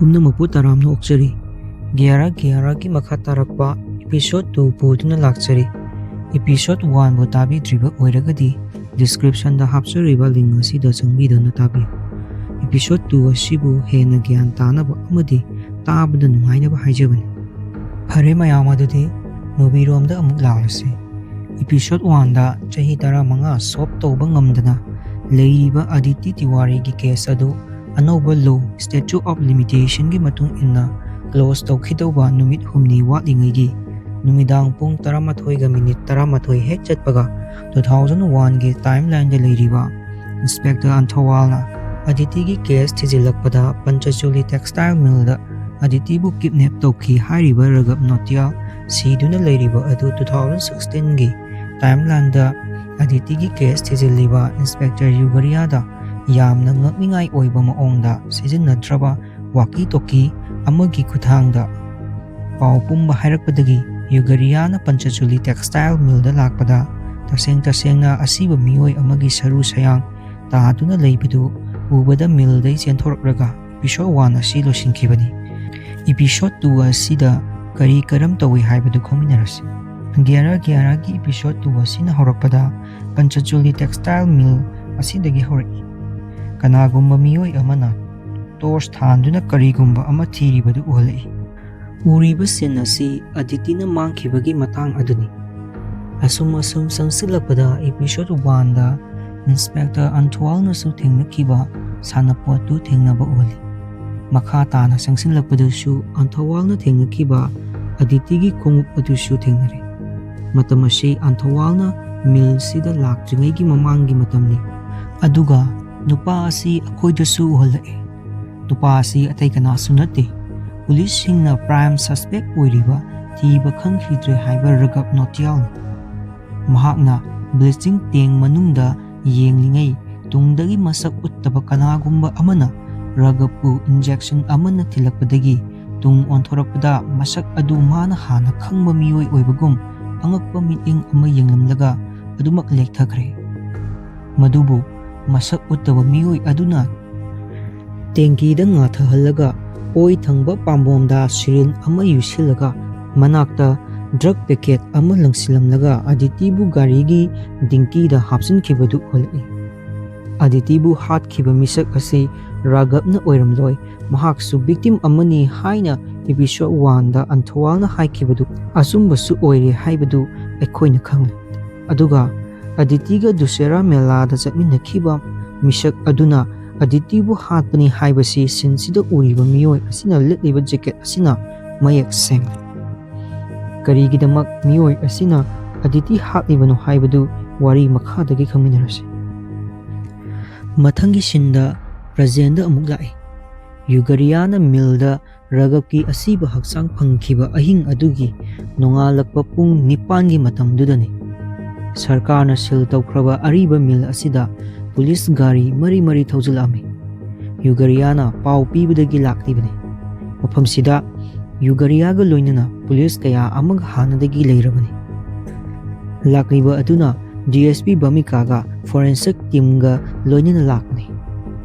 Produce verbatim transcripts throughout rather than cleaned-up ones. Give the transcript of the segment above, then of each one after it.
ꯄꯨꯝꯅꯃꯛꯄꯨ ꯇꯔꯥꯝꯅ ꯑꯣꯛꯆꯔꯤ꯫ ꯒ꯭ꯌꯥꯔꯥ ꯒ꯭ꯌꯥꯔꯥꯒꯤ ꯃꯈꯥ ꯇꯥꯔꯛꯄ episode two ꯄꯨꯗꯨꯅ ꯂꯥꯛꯆꯔꯤ꯫ Episode one ꯕꯨ ꯇꯥꯕꯤꯗ꯭ꯔꯤꯕ ꯑꯣꯏꯔꯒꯗꯤ description ꯗ ꯍꯥꯞꯆꯔꯤꯕ link ꯑꯁꯤꯗ ꯆꯪꯕꯤꯗꯨꯅ ꯇꯥꯕꯤꯌꯨ꯫ Episode two ꯑꯁꯤꯕꯨ ꯍꯦꯟꯅ ꯒ꯭ꯌꯥꯟ ꯇꯥꯅꯕ ꯑꯃꯗꯤ ꯇꯥꯕꯗ ꯅꯨꯡꯉꯥꯏꯅꯕ ꯍꯥꯏꯖꯕꯅꯤ꯫ ꯐꯔꯦ ꯃꯌꯥꯝ, ꯑꯗꯨꯗꯤ movie ꯔꯣꯝꯗ ꯑꯃꯨꯛ ꯂꯥꯛꯂꯁꯤ꯫ Episode one ꯗ ꯆꯍꯤ ꯇꯔꯥꯃꯉꯥ solve ꯇꯧꯕ ꯉꯝꯗꯅ ꯂꯩꯔꯤꯕ ꯑꯗꯤꯇꯤ ꯇꯤꯋꯥꯔꯤꯒꯤ case ꯑꯗꯨ ꯑꯅꯧꯕ law, statute of limitation ꯒꯤ ꯃꯇꯨꯡ ꯏꯟꯅ close ꯇꯧꯈꯤꯗꯧꯕ ꯅꯨꯃꯤꯠ ꯍꯨꯝꯅꯤ ꯋꯥꯠꯂꯤꯉꯩꯒꯤ ꯅꯨꯃꯤꯗꯥꯡ ꯄꯨꯡ ꯇꯔꯥꯃꯥꯊꯣꯏꯒ minute ꯇꯔꯥꯃꯥꯊꯣꯏ ꯍꯦꯛ ꯆꯠꯄꯒ two thousand one ꯒꯤ timeline ꯗ ꯂꯩꯔꯤꯕ Inspector ꯑꯟꯊꯋꯥꯜꯅ ꯑꯗꯤꯇꯤꯒꯤ case ꯊꯤꯖꯤꯜꯂꯛꯄꯗ ꯄꯟꯆꯆꯨꯂꯤ textile mill ꯗ ꯑꯗꯤꯇꯤꯕꯨ kidnap ꯇꯧꯈꯤ ꯍꯥꯏꯔꯤꯕ ꯔꯥꯘꯕ ꯅꯣꯇꯤꯌꯥꯜ ꯁꯤꯗꯨꯅ ꯂꯩꯔꯤꯕ ꯑꯗꯨ two thousand sixteen ꯒꯤ timeline ꯗ ꯑꯗꯤꯇꯤꯒꯤ case ꯊꯤꯖꯤꯜꯂꯤꯕ Inspector ꯌꯨꯒꯔꯤꯌꯥꯗ ꯌꯥꯝꯅ ꯉꯛꯅꯤꯡꯉꯥꯏ ꯑꯣꯏꯕ ꯃꯑꯣꯡꯗ ꯁꯤꯖꯤꯟꯅꯗ꯭ꯔꯕ walkie talkie ꯑꯃꯒꯤ ꯈꯨꯠꯊꯥꯡꯗ ꯄꯥꯎ ꯄꯨꯝꯕ ꯍꯥꯏꯔꯛꯄꯗꯒꯤ ꯌꯨꯒꯔꯤꯌꯥꯅ ꯄꯟꯆꯆꯨꯂꯤ textile mill ꯗ ꯂꯥꯛꯄꯗ ꯇꯁꯦꯡ ꯇꯁꯦꯡꯅ ꯑꯁꯤꯕ ꯃꯤꯑꯣꯏ ꯑꯃꯒꯤ ꯁꯔꯨ ꯁꯌꯥꯡ ꯇꯥꯗꯨꯅ ꯂꯩꯕꯗꯨ ꯎꯕꯗ mill ꯗꯩ ꯆꯦꯟꯊꯣꯔꯛꯂꯒ episode one ꯑꯁꯤ ꯂꯣꯏꯁꯤꯟꯈꯤꯕꯅꯤ꯫ Episode two ꯑꯁꯤꯗ ꯀꯔꯤ ꯀꯔꯝ ꯇꯧꯏ ꯍꯥꯏꯕꯗꯨ ꯈꯪꯃꯤꯟꯅꯔꯁꯤ꯫ ꯒ꯭ꯌꯥꯔꯥ ꯒ꯭ꯌꯥꯔꯥꯒꯤ episode two ꯑꯁꯤꯅ ꯍꯧꯔꯛꯄꯗ ꯄꯟꯆꯆꯨꯂꯤ textile mill ꯑꯁꯤꯗꯒꯤ ꯍꯧꯔꯛꯏ꯫ ꯀꯅꯥꯒꯨꯝꯕ ꯃꯤꯑꯣꯏ ꯑꯃꯅ torch ꯊꯥꯟꯗꯨꯅ ꯀꯔꯤꯒꯨꯝꯕ ꯑꯃ ꯊꯤꯔꯤꯕꯗꯨ ꯎꯍꯜꯂꯛꯏ꯫ ꯎꯔꯤꯕ scene ꯑꯁꯤ ꯑꯗꯤꯇꯤꯅ ꯃꯥꯡꯈꯤꯕꯒꯤ ꯃꯇꯥꯡ ꯑꯗꯨꯅꯤ꯫ ꯑꯁꯨꯝ ꯑꯁꯨꯝ ꯆꯪꯁꯤꯜꯂꯛꯄꯗ episode one ꯗ Inspector ꯑꯟꯊꯋꯥꯜꯅꯁꯨ ꯊꯦꯡꯅꯈꯤꯕ ꯁꯥꯟꯅꯄꯣꯠꯇꯨ ꯊꯦꯡꯅꯕ ꯎꯍꯜꯂꯤ꯫ ꯃꯈꯥ ꯇꯥꯅ ꯆꯪꯁꯤꯜꯂꯛꯄꯗꯁꯨ ꯑꯟꯊꯋꯥꯜꯅ ꯊꯦꯡꯅꯈꯤꯕ ꯑꯗꯤꯇꯤꯒꯤ ꯈꯣꯡꯎꯞ ꯑꯗꯨꯁꯨ ꯊꯦꯡꯅꯔꯦ꯫ ꯃꯇꯝ ꯑꯁꯤ ꯑꯟꯊꯋꯥꯜꯅ mill ꯁꯤꯗ ꯂꯥꯛꯇ꯭ꯔꯤꯉꯩꯒꯤ ꯃꯃꯥꯡꯒꯤ ꯃꯇꯝꯅꯤ꯫ ꯑꯗꯨꯒ ꯅꯨꯄꯥ ꯑꯁꯤ ꯑꯩꯈꯣꯏꯗꯁꯨ ꯎꯍꯜꯂꯛꯏ꯫ ꯅꯨꯄꯥ ꯑꯁꯤ ꯑꯇꯩ ꯀꯅꯥꯁꯨ ꯅꯠꯇꯦ, ꯄꯨꯂꯤꯁꯁꯤꯡꯅ prime suspect ꯑꯣꯏꯔꯤꯕ ꯊꯤꯕ ꯈꯪꯈꯤꯗ꯭ꯔꯦ ꯍꯥꯏꯕ ꯔꯥꯘꯕ ꯅꯣꯇꯤꯌꯥꯜꯅꯤ꯫ ꯃꯍꯥꯛꯅ bleaching tank ꯃꯅꯨꯡꯗ ꯌꯦꯡꯂꯤꯉꯩ ꯇꯨꯡꯗꯒꯤ ꯃꯁꯛ ꯎꯠꯇꯕ ꯀꯅꯥꯒꯨꯝꯕ ꯑꯃꯅ ꯔꯥꯘꯕꯄꯨ injection ꯑꯃꯅ ꯊꯤꯜꯂꯛꯄꯗꯒꯤ ꯇꯨꯡ ꯑꯣꯟꯊꯣꯔꯛꯄꯗ ꯃꯁꯛ ꯑꯗꯨ ꯃꯥꯅ ꯍꯥꯟꯅ ꯈꯪꯕ ꯃꯤꯑꯣꯏ ꯑꯣꯏꯕꯒꯨꯝ ꯑꯉꯛꯄ ꯃꯤꯠꯌꯦꯡ ꯑꯃ ꯌꯦꯡꯂꯝꯂꯒ ꯑꯗꯨꯃꯛ ꯂꯦꯛꯊꯈ꯭ꯔꯦ꯫ ꯃꯗꯨꯕꯨ ꯃꯁꯛ ꯎꯠꯇꯕ ꯃꯤꯑꯣꯏ ꯑꯗꯨꯅ tank ꯗ ꯉꯥꯊꯍꯜꯂꯒ ꯑꯣꯏ ꯊꯪꯕ ꯄꯥꯝꯕꯣꯝꯗ ꯁꯤꯔꯤꯟ ꯑꯃ ꯌꯨꯁꯤꯜꯂꯒ ꯃꯅꯥꯛꯇ ꯗ꯭ꯔꯒ ꯄꯦꯀꯦꯠ ꯑꯃ ꯂꯪꯁꯤꯜꯂꯝꯂꯒ ꯑꯗꯤꯇꯤꯕꯨ ꯒꯥꯔꯤꯒꯤ ꯗꯤꯡꯀꯤꯗ ꯍꯥꯞꯆꯤꯟꯈꯤꯕꯗꯨ ꯎꯠꯂꯛꯏ꯫ ꯑꯗꯤꯇꯤꯕꯨ ꯍꯥꯠꯈꯤꯕ ꯃꯤꯁꯛ ꯑꯁꯤ ꯔꯥꯘꯕꯅ ꯑꯣꯏꯔꯝꯂꯣꯏ, ꯃꯍꯥꯛꯁꯨ ꯚꯤꯛꯇꯤꯝ ꯑꯃꯅꯤ ꯍꯥꯏꯅ ꯏꯄꯤꯁꯣꯗ ꯋꯥꯟꯗ ꯑꯟꯊꯋꯥꯜꯅ ꯍꯥꯏꯈꯤꯕꯗꯨ ꯑꯆꯨꯝꯕꯁꯨ ꯑꯣꯏꯔꯦ ꯍꯥꯏꯕꯗꯨ ꯑꯩꯈꯣꯏꯅ ꯈꯪꯂꯦ꯫ ꯑꯗꯨꯒ ꯑꯗꯤꯇꯤꯒ ꯗꯨꯁꯦꯔꯥ ꯃꯦꯂꯥꯗ ꯆꯠꯃꯤꯟꯅꯈꯤꯕ ꯃꯤꯁꯛ ꯑꯗꯨꯅ ꯑꯗꯤꯇꯤꯕꯨ ꯍꯥꯠꯄꯅꯤ ꯍꯥꯏꯕꯁꯤ ꯁꯤꯟꯁꯤꯗ ꯎꯔꯤꯕ ꯃꯤꯑꯣꯏ ꯑꯁꯤꯅ ꯂꯤꯠꯂꯤꯕ ꯖꯦꯀꯦꯠ ꯑꯁꯤꯅ ꯃꯌꯦꯛ ꯁꯦꯡꯂꯦ꯫ ꯀꯔꯤꯒꯤꯗꯃꯛ ꯃꯤꯑꯣꯏ ꯑꯁꯤꯅ ꯑꯗꯤꯇꯤ ꯍꯥꯠꯂꯤꯕꯅꯣ ꯍꯥꯏꯕꯗꯨ ꯋꯥꯔꯤ ꯃꯈꯥꯗꯒꯤ ꯈꯪꯃꯤꯟꯅꯔꯁꯤ꯫ ꯃꯊꯪꯒꯤ ꯁꯤꯟꯗ ꯄ꯭ꯔꯖꯦꯟꯗ ꯑꯃꯨꯛ ꯂꯥꯛꯏ꯫ ꯌꯨꯒꯔꯤꯌꯥꯅ ꯃꯤꯜꯗ ꯔꯥꯘꯕꯀꯤ ꯑꯁꯤꯕ ꯍꯛꯆꯥꯡ ꯐꯪꯈꯤꯕ ꯑꯍꯤꯡ ꯑꯗꯨꯒꯤ ꯅꯣꯡꯉꯥꯜꯂꯛꯄ ꯄꯨꯡ ꯅꯤꯄꯥꯟꯒꯤ ꯃꯇꯝꯗꯨꯗꯅꯤ꯫ ꯁꯔꯀꯥꯔꯅ ꯁꯤꯜ ꯇꯧꯈ꯭ꯔꯕ ꯑꯔꯤꯕ ꯃꯤꯜ ꯑꯁꯤꯗ ꯄꯨꯂꯤꯁ ꯒꯥꯔꯤ ꯃꯔꯤ ꯃꯔꯤ ꯊꯧꯖꯤꯜꯂꯛꯑꯝꯃꯤ꯫ ꯌꯨꯒꯔꯤꯌꯥꯅ ꯄꯥꯎ ꯄꯤꯕꯗꯒꯤ ꯂꯥꯛꯂꯤꯕꯅꯤ꯫ ꯃꯐꯝꯁꯤꯗ ꯌꯨꯒꯔꯤꯌꯥꯒ ꯂꯣꯏꯅꯅ ꯄꯨꯂꯤꯁ ꯀꯌꯥ ꯑꯃꯒ ꯍꯥꯟꯅꯗꯒꯤ ꯂꯩꯔꯕꯅꯤ꯫ ꯂꯥꯛꯂꯤꯕ ꯑꯗꯨꯅ ꯗꯤ ꯑꯦꯁ ꯄꯤ ꯚꯃꯤꯀꯥꯒ ꯐꯣꯔꯦꯟꯁꯤꯛ ꯇꯤꯝꯒ ꯂꯣꯏꯅꯅ ꯂꯥꯛꯄꯅꯤ꯫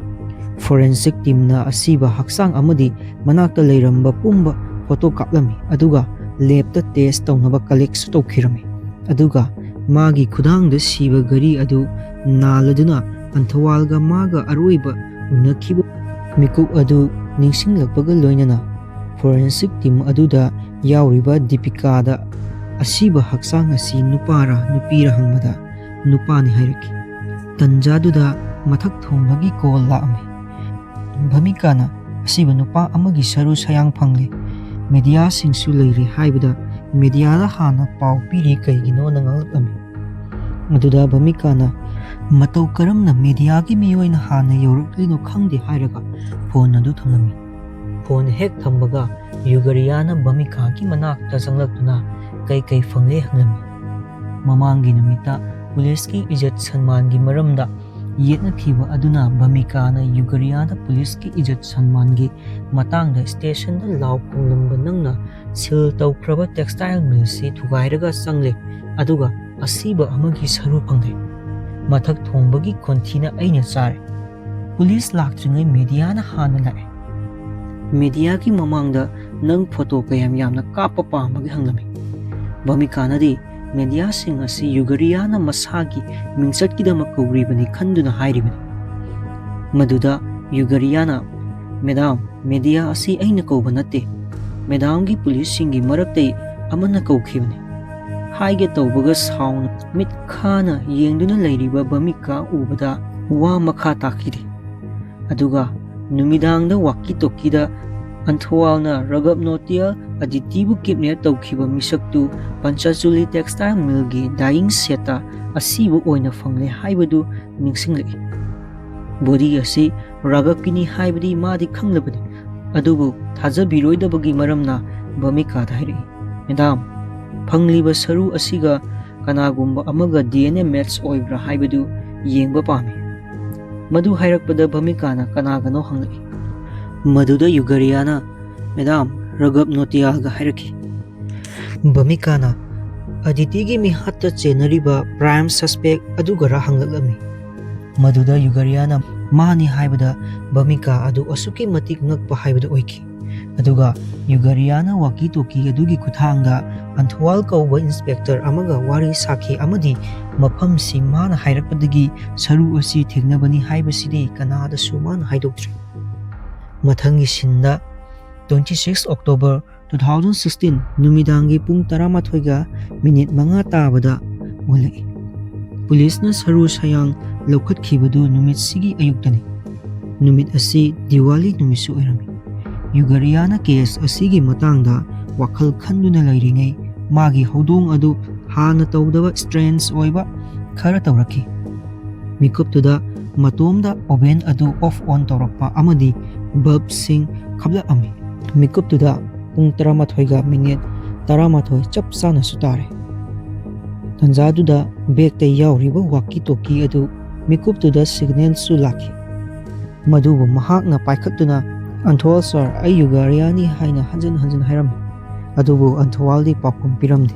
ꯐꯣꯔꯦꯟꯁꯤꯛ ꯇꯤꯝꯅ ꯑꯁꯤꯕ ꯍꯛꯆꯥꯡ ꯑꯃꯗꯤ ꯃꯅꯥꯛꯇ ꯂꯩꯔꯝꯕ ꯄꯨꯝꯕ ꯐꯣꯇꯣ ꯀꯥꯞꯂꯝꯃꯤ, ꯑꯗꯨꯒ ꯂꯦꯕꯇ ꯇꯦꯁ ꯇꯧꯅꯕ ꯀꯂꯦꯛꯁꯨ ꯇꯧꯈꯤꯔꯝꯃꯤ꯫ ꯑꯗꯨꯒ ꯃꯥꯒꯤ ꯈꯨꯗꯥꯡꯗ ꯁꯤꯕ ꯘꯔꯤ ꯑꯗꯨ ꯅꯥꯜꯂꯗꯨꯅ ꯑꯟꯊꯋꯥꯜꯒ ꯃꯥꯒ ꯑꯔꯣꯏꯕ ꯎꯅꯈꯤꯕ ꯃꯤꯀꯨꯞ ꯑꯗꯨ ꯅꯤꯡꯁꯤꯡꯂꯛꯄꯒ ꯂꯣꯏꯅꯅ ꯐꯣꯔꯦꯟꯁꯤꯛ ꯇꯤꯝ ꯑꯗꯨꯗ ꯌꯥꯎꯔꯤꯕ ꯗꯤꯄꯤꯀꯥꯗ ꯑꯁꯤꯕ ꯍꯛꯆꯥꯡ ꯑꯁꯤ ꯅꯨꯄꯥꯔ ꯅꯨꯄꯤꯔ ꯍꯪꯕꯗ ꯅꯨꯄꯥꯅꯤ ꯍꯥꯏꯔꯛꯈꯤ꯫ ꯇꯟꯖꯥꯗꯨꯗ ꯃꯊꯛ ꯊꯣꯡꯕꯒꯤ ꯀꯣꯜ ꯂꯥꯛꯑꯝꯃꯤ꯫ ꯚꯃꯤꯀꯥꯅ ꯑꯁꯤꯕ ꯅꯨꯄꯥ ꯑꯃꯒꯤ ꯁꯔꯨ ꯁꯌꯥꯡ ꯐꯪꯂꯦ, ꯃꯦꯗꯤꯌꯥꯁꯤꯡꯁꯨ ꯂꯩꯔꯦ ꯍꯥꯏꯕꯗ ꯃꯦꯗꯤꯌꯥꯗ ꯍꯥꯟꯅ ꯄꯥꯎ ꯄꯤꯔꯤ ꯀꯩꯒꯤꯅꯣꯅ ꯉꯥꯡꯂꯛꯂꯝꯃꯤ꯫ ꯑꯗꯨꯗ ꯚꯃꯤꯀꯥꯅ ꯃꯇꯧ ꯀꯔꯝꯅ ꯃꯦꯗꯤꯌꯥꯒꯤ ꯃꯤꯑꯣꯏꯅ ꯍꯥꯟꯅ ꯌꯧꯔꯛꯂꯤꯅꯣ ꯈꯪꯗꯦ ꯍꯥꯏꯔꯒ ꯐꯣꯟ ꯑꯗꯨ ꯊꯝꯂꯝꯃꯤ꯫ ꯐꯣꯟ ꯍꯦꯛ ꯊꯝꯕꯒ ꯌꯨꯒꯔꯤꯌꯥꯅ ꯚꯃꯤꯀꯥꯒꯤ ꯃꯅꯥꯛꯇ ꯆꯪꯂꯛꯇꯨꯅ ꯀꯩ ꯀꯩ ꯐꯪꯂꯦ ꯍꯪꯂꯝꯃꯤ꯫ ꯃꯃꯥꯡꯒꯤ ꯅꯨꯃꯤꯠꯇ ꯄꯨꯂꯤꯁꯀꯤ ꯏꯖꯠ ꯁꯟꯃꯥꯟꯒꯤ ꯃꯔꯝꯗ ꯌꯦꯠꯅꯈꯤꯕ ꯑꯗꯨꯅ ꯚꯃꯤꯀꯥꯅ ꯌꯨꯒꯔꯤꯌꯥꯗ ꯄꯨꯂꯤꯁꯀꯤ ꯏꯖꯠ ꯁꯟꯃꯥꯟꯒꯤ ꯃꯇꯥꯡꯗ ꯁ꯭ꯇꯦꯁꯟꯗ ꯂꯥꯎ ꯈꯣꯡꯂꯝꯕ ꯅꯪꯅ ꯁꯤꯜ ꯇꯧꯈ꯭ꯔꯕ ꯇꯦꯛꯁꯇꯥꯏꯜ ꯃꯤꯜꯁꯤ ꯊꯨꯒꯥꯏꯔꯒ ꯆꯪꯂꯦ, ꯑꯗꯨꯒ ꯑꯁꯤꯕ ꯑꯃꯒꯤ ꯁꯔꯨ ꯐꯪꯂꯦ꯫ ꯃꯊꯛ ꯊꯣꯡꯕꯒꯤ ꯈꯣꯟꯊꯤꯅ ꯑꯩꯅ ꯆꯥꯔꯦ꯫ ꯄꯨꯂꯤꯁ ꯂꯥꯛꯇ꯭ꯔꯤꯉꯩ ꯃꯦꯗꯤꯌꯥꯅ ꯍꯥꯟꯅ ꯂꯥꯛꯑꯦ꯫ "ꯃꯦꯗꯤꯌꯥꯒꯤ ꯃꯃꯥꯡꯗ ꯅꯪ ꯐꯣꯇꯣ ꯀꯌꯥꯝ ꯌꯥꯝꯅ ꯀꯥꯞꯄ ꯄꯥꯝꯕꯒꯦ?" ꯍꯪꯂꯝꯃꯤ꯫ ꯚꯃꯤꯀꯥꯅꯗꯤ ꯃꯦꯗꯤꯌꯥꯁꯤꯡ ꯑꯁꯤ ꯌꯨꯒꯔꯤꯌꯥꯅ ꯃꯁꯥꯒꯤ ꯃꯤꯡꯆꯠꯀꯤꯗꯃꯛ ꯀꯧꯔꯤꯕꯅꯤ ꯈꯟꯗꯨꯅ ꯍꯥꯏꯔꯤꯕꯅꯤ꯫ ꯃꯗꯨꯗ ꯌꯨꯒꯔꯤꯌꯥꯅ, "ꯃꯦꯗꯥꯝ, ꯃꯦꯗꯤꯌꯥ ꯑꯁꯤ ꯑꯩꯅ ꯀꯧꯕ ꯅꯠꯇꯦ꯫ ꯃꯦꯗꯥꯝꯒꯤ ꯄꯨꯂꯤꯁꯁꯤꯡꯒꯤ ꯃꯔꯛꯇꯩ ꯑꯃꯅ ꯀꯧꯈꯤꯕꯅꯤ" ꯍꯥꯏꯒꯦ ꯇꯧꯕꯒ ꯁꯥꯎꯅ ꯃꯤꯠ ꯈꯥꯅ ꯌꯦꯡꯗꯨꯅ ꯂꯩꯔꯤꯕ ꯚꯃꯤꯀꯥ ꯎꯕꯗ ꯋꯥ ꯃꯈꯥ ꯇꯥꯈꯤꯗꯦ꯫ ꯑꯗꯨꯒ ꯅꯨꯃꯤꯗꯥꯡꯗ ꯋꯥꯀꯤ ꯇꯣꯀꯤꯗ ꯑꯟꯊꯋꯥꯜꯅ ꯔꯒꯕ ꯅꯣꯇꯤꯌꯥꯜ ꯑꯗꯤꯇꯤꯕꯨ ꯀꯤꯗꯅꯦꯞ ꯇꯧꯈꯤꯕ ꯃꯤꯁꯛꯇꯨ ꯄꯟꯆꯥꯆꯨꯂꯤ ꯇꯦꯛꯁꯇꯥꯏꯜ ꯃꯤꯜꯒꯤ ꯗꯥꯏꯌꯤꯡ ꯁꯦꯠꯇ ꯑꯁꯤꯕ ꯑꯣꯏꯅ ꯐꯪꯂꯦ ꯍꯥꯏꯕꯗꯨ ꯅꯤꯡꯁꯤꯡꯂꯛꯏ꯫ ꯕꯣꯗꯤ ꯑꯁꯤ ꯔꯒꯕꯀꯤꯅꯤ ꯍꯥꯏꯕꯗꯤ ꯃꯥꯗꯤ ꯈꯪꯂꯕꯅꯤ, ꯑꯗꯨꯕꯨ ꯊꯥꯖꯕꯤꯔꯣꯏꯗꯕꯒꯤ ꯃꯔꯝꯅ ꯚꯃꯤꯀꯥꯗ ꯍꯥꯏꯔꯛꯏ, "ꯃꯦꯗꯥꯝ, ꯐꯪꯂꯤꯕ ꯁꯔꯨ ꯑꯁꯤꯒ ꯀꯅꯥꯒꯨꯝꯕ ꯑꯃꯒ ꯗꯤ ꯑꯦꯟ ꯑꯦ ꯃꯦꯠꯆ ꯑꯣꯏꯕ꯭ꯔꯥ ꯍꯥꯏꯕꯗꯨ ꯌꯦꯡꯕ ꯄꯥꯝꯃꯤ"꯫ ꯃꯗꯨ ꯍꯥꯏꯔꯛꯄꯗ ꯚꯃꯤꯀꯥꯅ ꯀꯅꯥꯒꯅꯣ ꯍꯪꯂꯛꯏ꯫ ꯃꯗꯨꯗ ꯌꯨꯒꯔꯤꯌꯥꯅ, "ꯃꯦꯗꯥꯝ, ꯔꯒꯕ ꯅꯣꯇꯤꯌꯥꯜꯒ" ꯍꯥꯏꯔꯛꯈꯤ꯫ ꯚꯃꯤꯀꯥꯅ ꯑꯗꯤꯇꯤꯒꯤ ꯃꯤꯍꯥꯠꯇ ꯆꯦꯟꯅꯔꯤꯕ ꯄ꯭ꯔꯥꯏꯝ ꯁꯁꯄꯦꯛ ꯑꯗꯨꯒꯔ ꯍꯪꯂꯛꯂꯝꯃꯤ꯫ ꯃꯗꯨꯗ ꯌꯨꯒꯔꯤꯌꯥꯅ ꯃꯥꯅꯤ ꯍꯥꯏꯕꯗ ꯚꯃꯤꯀꯥ ꯑꯗꯨ ꯑꯁꯨꯛꯀꯤ ꯃꯇꯤꯛ ꯉꯛꯄ ꯍꯥꯏꯕꯗꯨ ꯑꯣꯏꯈꯤ꯫ ꯑꯗꯨꯒ ꯌꯨꯒꯔꯤꯌꯥꯅ ꯋꯥꯀꯤ ꯇꯣꯀꯤ ꯑꯗꯨꯒꯤ ꯈꯨꯠꯊꯥꯡꯗ ꯑꯟꯊꯋꯥꯜ ꯀꯧꯕ ꯏꯟꯁꯄꯦꯛꯇꯔ ꯑꯃꯒ ꯋꯥꯔꯤ ꯁꯥꯈꯤ ꯑꯃꯗꯤ ꯃꯐꯝꯁꯤꯡ ꯃꯥꯅ ꯍꯥꯏꯔꯛꯄꯗꯒꯤ ꯁꯔꯨ ꯑꯁꯤ ꯊꯦꯡꯅꯕꯅꯤ ꯍꯥꯏꯕꯁꯤꯗꯤ ꯀꯅꯥꯗꯁꯨ ꯃꯥꯅ ꯍꯥꯏꯗꯣꯛꯇ꯭ꯔꯤ꯫ ꯃꯊꯪꯒꯤ ꯁꯤꯟꯗ twenty six October two thousand sixteen ꯅꯨꯃꯤꯗꯥꯡꯒꯤ ꯄꯨꯡ ꯇꯔꯥꯃꯥꯊꯣꯏꯒ ꯃꯤꯅꯤꯠ ꯃꯉꯥ ꯇꯥꯕꯗ ꯑꯣꯜꯂꯛꯏ꯫ ꯄꯨꯂꯤꯁꯅ ꯁꯔꯨ ꯁꯌꯥꯡ ꯂꯧꯈꯠꯈꯤꯕꯗꯨ ꯅꯨꯃꯤꯠꯁꯤꯒꯤ ꯑꯌꯨꯛꯇꯅꯤ꯫ ꯅꯨꯃꯤꯠ ꯑꯁꯤ ꯗꯤꯋꯥꯂꯤ ꯅꯨꯃꯤꯠꯁꯨ ꯑꯣꯏꯔꯝꯃꯤ꯫ ꯌꯨꯒꯔꯤꯌꯥꯅ ꯀꯦꯁ ꯑꯁꯤꯒꯤ ꯃꯇꯥꯡꯗ ꯋꯥꯈꯜ ꯈꯟꯗꯨꯅ ꯂꯩꯔꯤꯉꯩ ꯃꯥꯒꯤ ꯍꯧꯗꯣꯡ ꯑꯗꯨ ꯍꯥꯟꯅ ꯇꯧꯗꯕ ꯁ꯭ꯇ꯭ꯔꯦꯟꯖ ꯑꯣꯏꯕ ꯈꯔ ꯇꯧꯔꯛꯈꯤ꯫ ꯃꯤꯀꯨꯞꯇꯨꯗ ꯃꯇꯣꯝꯗ ꯑꯣꯚꯦꯟ ꯑꯗꯨ ꯑꯣꯐ ꯑꯣꯟ ꯇꯧꯔꯛꯄ ꯑꯃꯗꯤ ꯕꯜꯕꯁꯤꯡ ꯈꯞꯂꯛꯑꯝꯃꯤ꯫ ꯃꯤꯀꯨꯞꯇꯨꯗ ꯄꯨꯡ ꯇꯔꯥꯃꯥꯊꯣꯏꯒ ꯃꯤꯅꯤꯠ ꯇꯔꯥꯃꯥꯊꯣꯏ ꯆꯞ ꯆꯥꯅꯁꯨ ꯇꯥꯔꯦ꯫ ꯇꯟꯖꯥꯗꯨꯗ ꯕꯦꯒꯇ ꯌꯥꯎꯔꯤꯕ ꯋꯥꯀꯤ ꯇꯣꯀꯤ ꯑꯗꯨ ꯃꯤꯀꯨꯞꯇꯨꯗ ꯁꯤꯒꯅꯦꯜꯁꯨ ꯂꯥꯛꯈꯤ꯫ ꯃꯗꯨꯕꯨ ꯃꯍꯥꯛꯅ ꯄꯥꯏꯈꯠꯇꯨꯅ, "ꯑꯟꯊꯋꯥꯜ ꯁꯥꯔ, ꯑꯩ ꯌꯨꯒꯔꯤꯌꯥꯅꯤ" ꯍꯥꯏꯅ ꯍꯟꯖꯤꯟ ꯍꯟꯖꯤꯟ ꯍꯥꯏꯔꯝꯃꯤ꯫ ꯑꯗꯨꯕꯨ ꯑꯟꯊꯋꯥꯜꯗꯤ ꯄꯥꯎꯈꯨꯝ ꯄꯤꯔꯝꯗꯦ꯫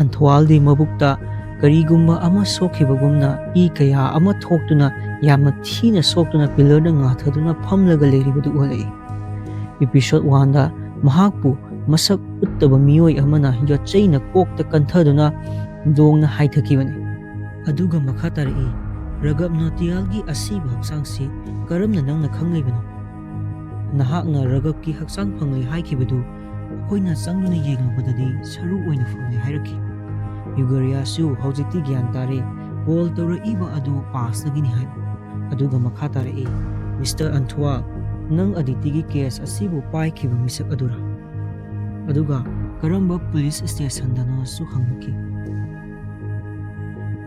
ꯑꯟꯊꯋꯥꯜꯗꯤ ꯃꯕꯨꯛꯇ ꯀꯔꯤꯒꯨꯝꯕ ꯑꯃ ꯁꯣꯛꯈꯤꯕꯒꯨꯝꯅ ꯏ ꯀꯌꯥ ꯑꯃ ꯊꯣꯛꯇꯨꯅ ꯌꯥꯝꯅ ꯊꯤꯅ ꯁꯣꯛꯇꯨꯅ ꯄꯤꯂꯔꯗ ꯉꯥꯊꯗꯨꯅ ꯐꯝꯂꯒ ꯂꯩꯔꯤꯕꯗꯨ ꯎꯍꯜꯂꯛꯏ꯫ Episode one ꯗ ꯃꯍꯥꯛꯄꯨ ꯃꯁꯛ ꯎꯠꯇꯕ ꯃꯤꯑꯣꯏ ꯑꯃꯅ ꯌꯣꯠꯆꯩꯅ ꯀꯣꯛꯇ ꯀꯟꯊꯗꯨꯅ ꯂꯣꯡꯅ ꯍꯥꯏꯊꯈꯤꯕꯅꯤ꯫ ꯑꯗꯨꯒ ꯃꯈꯥ ꯇꯥꯔꯛꯏ, "ꯔꯒꯕ ꯅꯣꯇꯤꯌꯥꯜꯒꯤ ꯑꯁꯤꯕ ꯍꯛꯆꯥꯡꯁꯤ ꯀꯔꯝꯅ ꯅꯪꯅ ꯈꯪꯂꯤꯕꯅꯣ? ꯅꯍꯥꯛꯅ ꯔꯒꯕꯀꯤ ꯍꯛꯆꯥꯡ ꯐꯪꯂꯦ ꯍꯥꯏꯈꯤꯕꯗꯨ ꯑꯩꯈꯣꯏꯅ ꯆꯪꯗꯨꯅ ꯌꯦꯡꯂꯨꯕꯗꯗꯤ ꯁꯔꯨ ꯑꯣꯏꯅ ꯐꯪꯂꯦ ꯍꯥꯏꯔꯛꯈꯤ꯫ ꯌꯨꯒꯔꯤꯌꯥꯁꯨ ꯍꯧꯖꯤꯛꯇꯤ ꯒ꯭ꯌꯥꯟ ꯇꯥꯔꯦ, ꯀꯣꯜ ꯇꯧꯔꯛꯏꯕ ꯑꯗꯨ ꯄꯥꯁꯇꯒꯤꯅꯤ ꯍꯥꯏꯕ꯫ ꯑꯗꯨꯒ ꯃꯈꯥ ꯇꯥꯔꯛꯏ, "ꯃꯤꯁꯇꯔ ꯑꯟꯊꯨꯋꯥ, ꯅꯪ ꯑꯗꯤꯇꯤꯒꯤ ꯀꯦꯁ ꯑꯁꯤꯕꯨ ꯄꯥꯏꯈꯤꯕ ꯃꯤꯁꯛ ꯑꯗꯨꯔꯥ?" ꯑꯗꯨꯒ ꯀꯔꯝꯕ ꯄꯨꯂꯤꯁ ꯁ꯭ꯇꯦꯁꯟꯗꯅꯣꯁꯨ ꯍꯪꯂꯛꯈꯤ꯫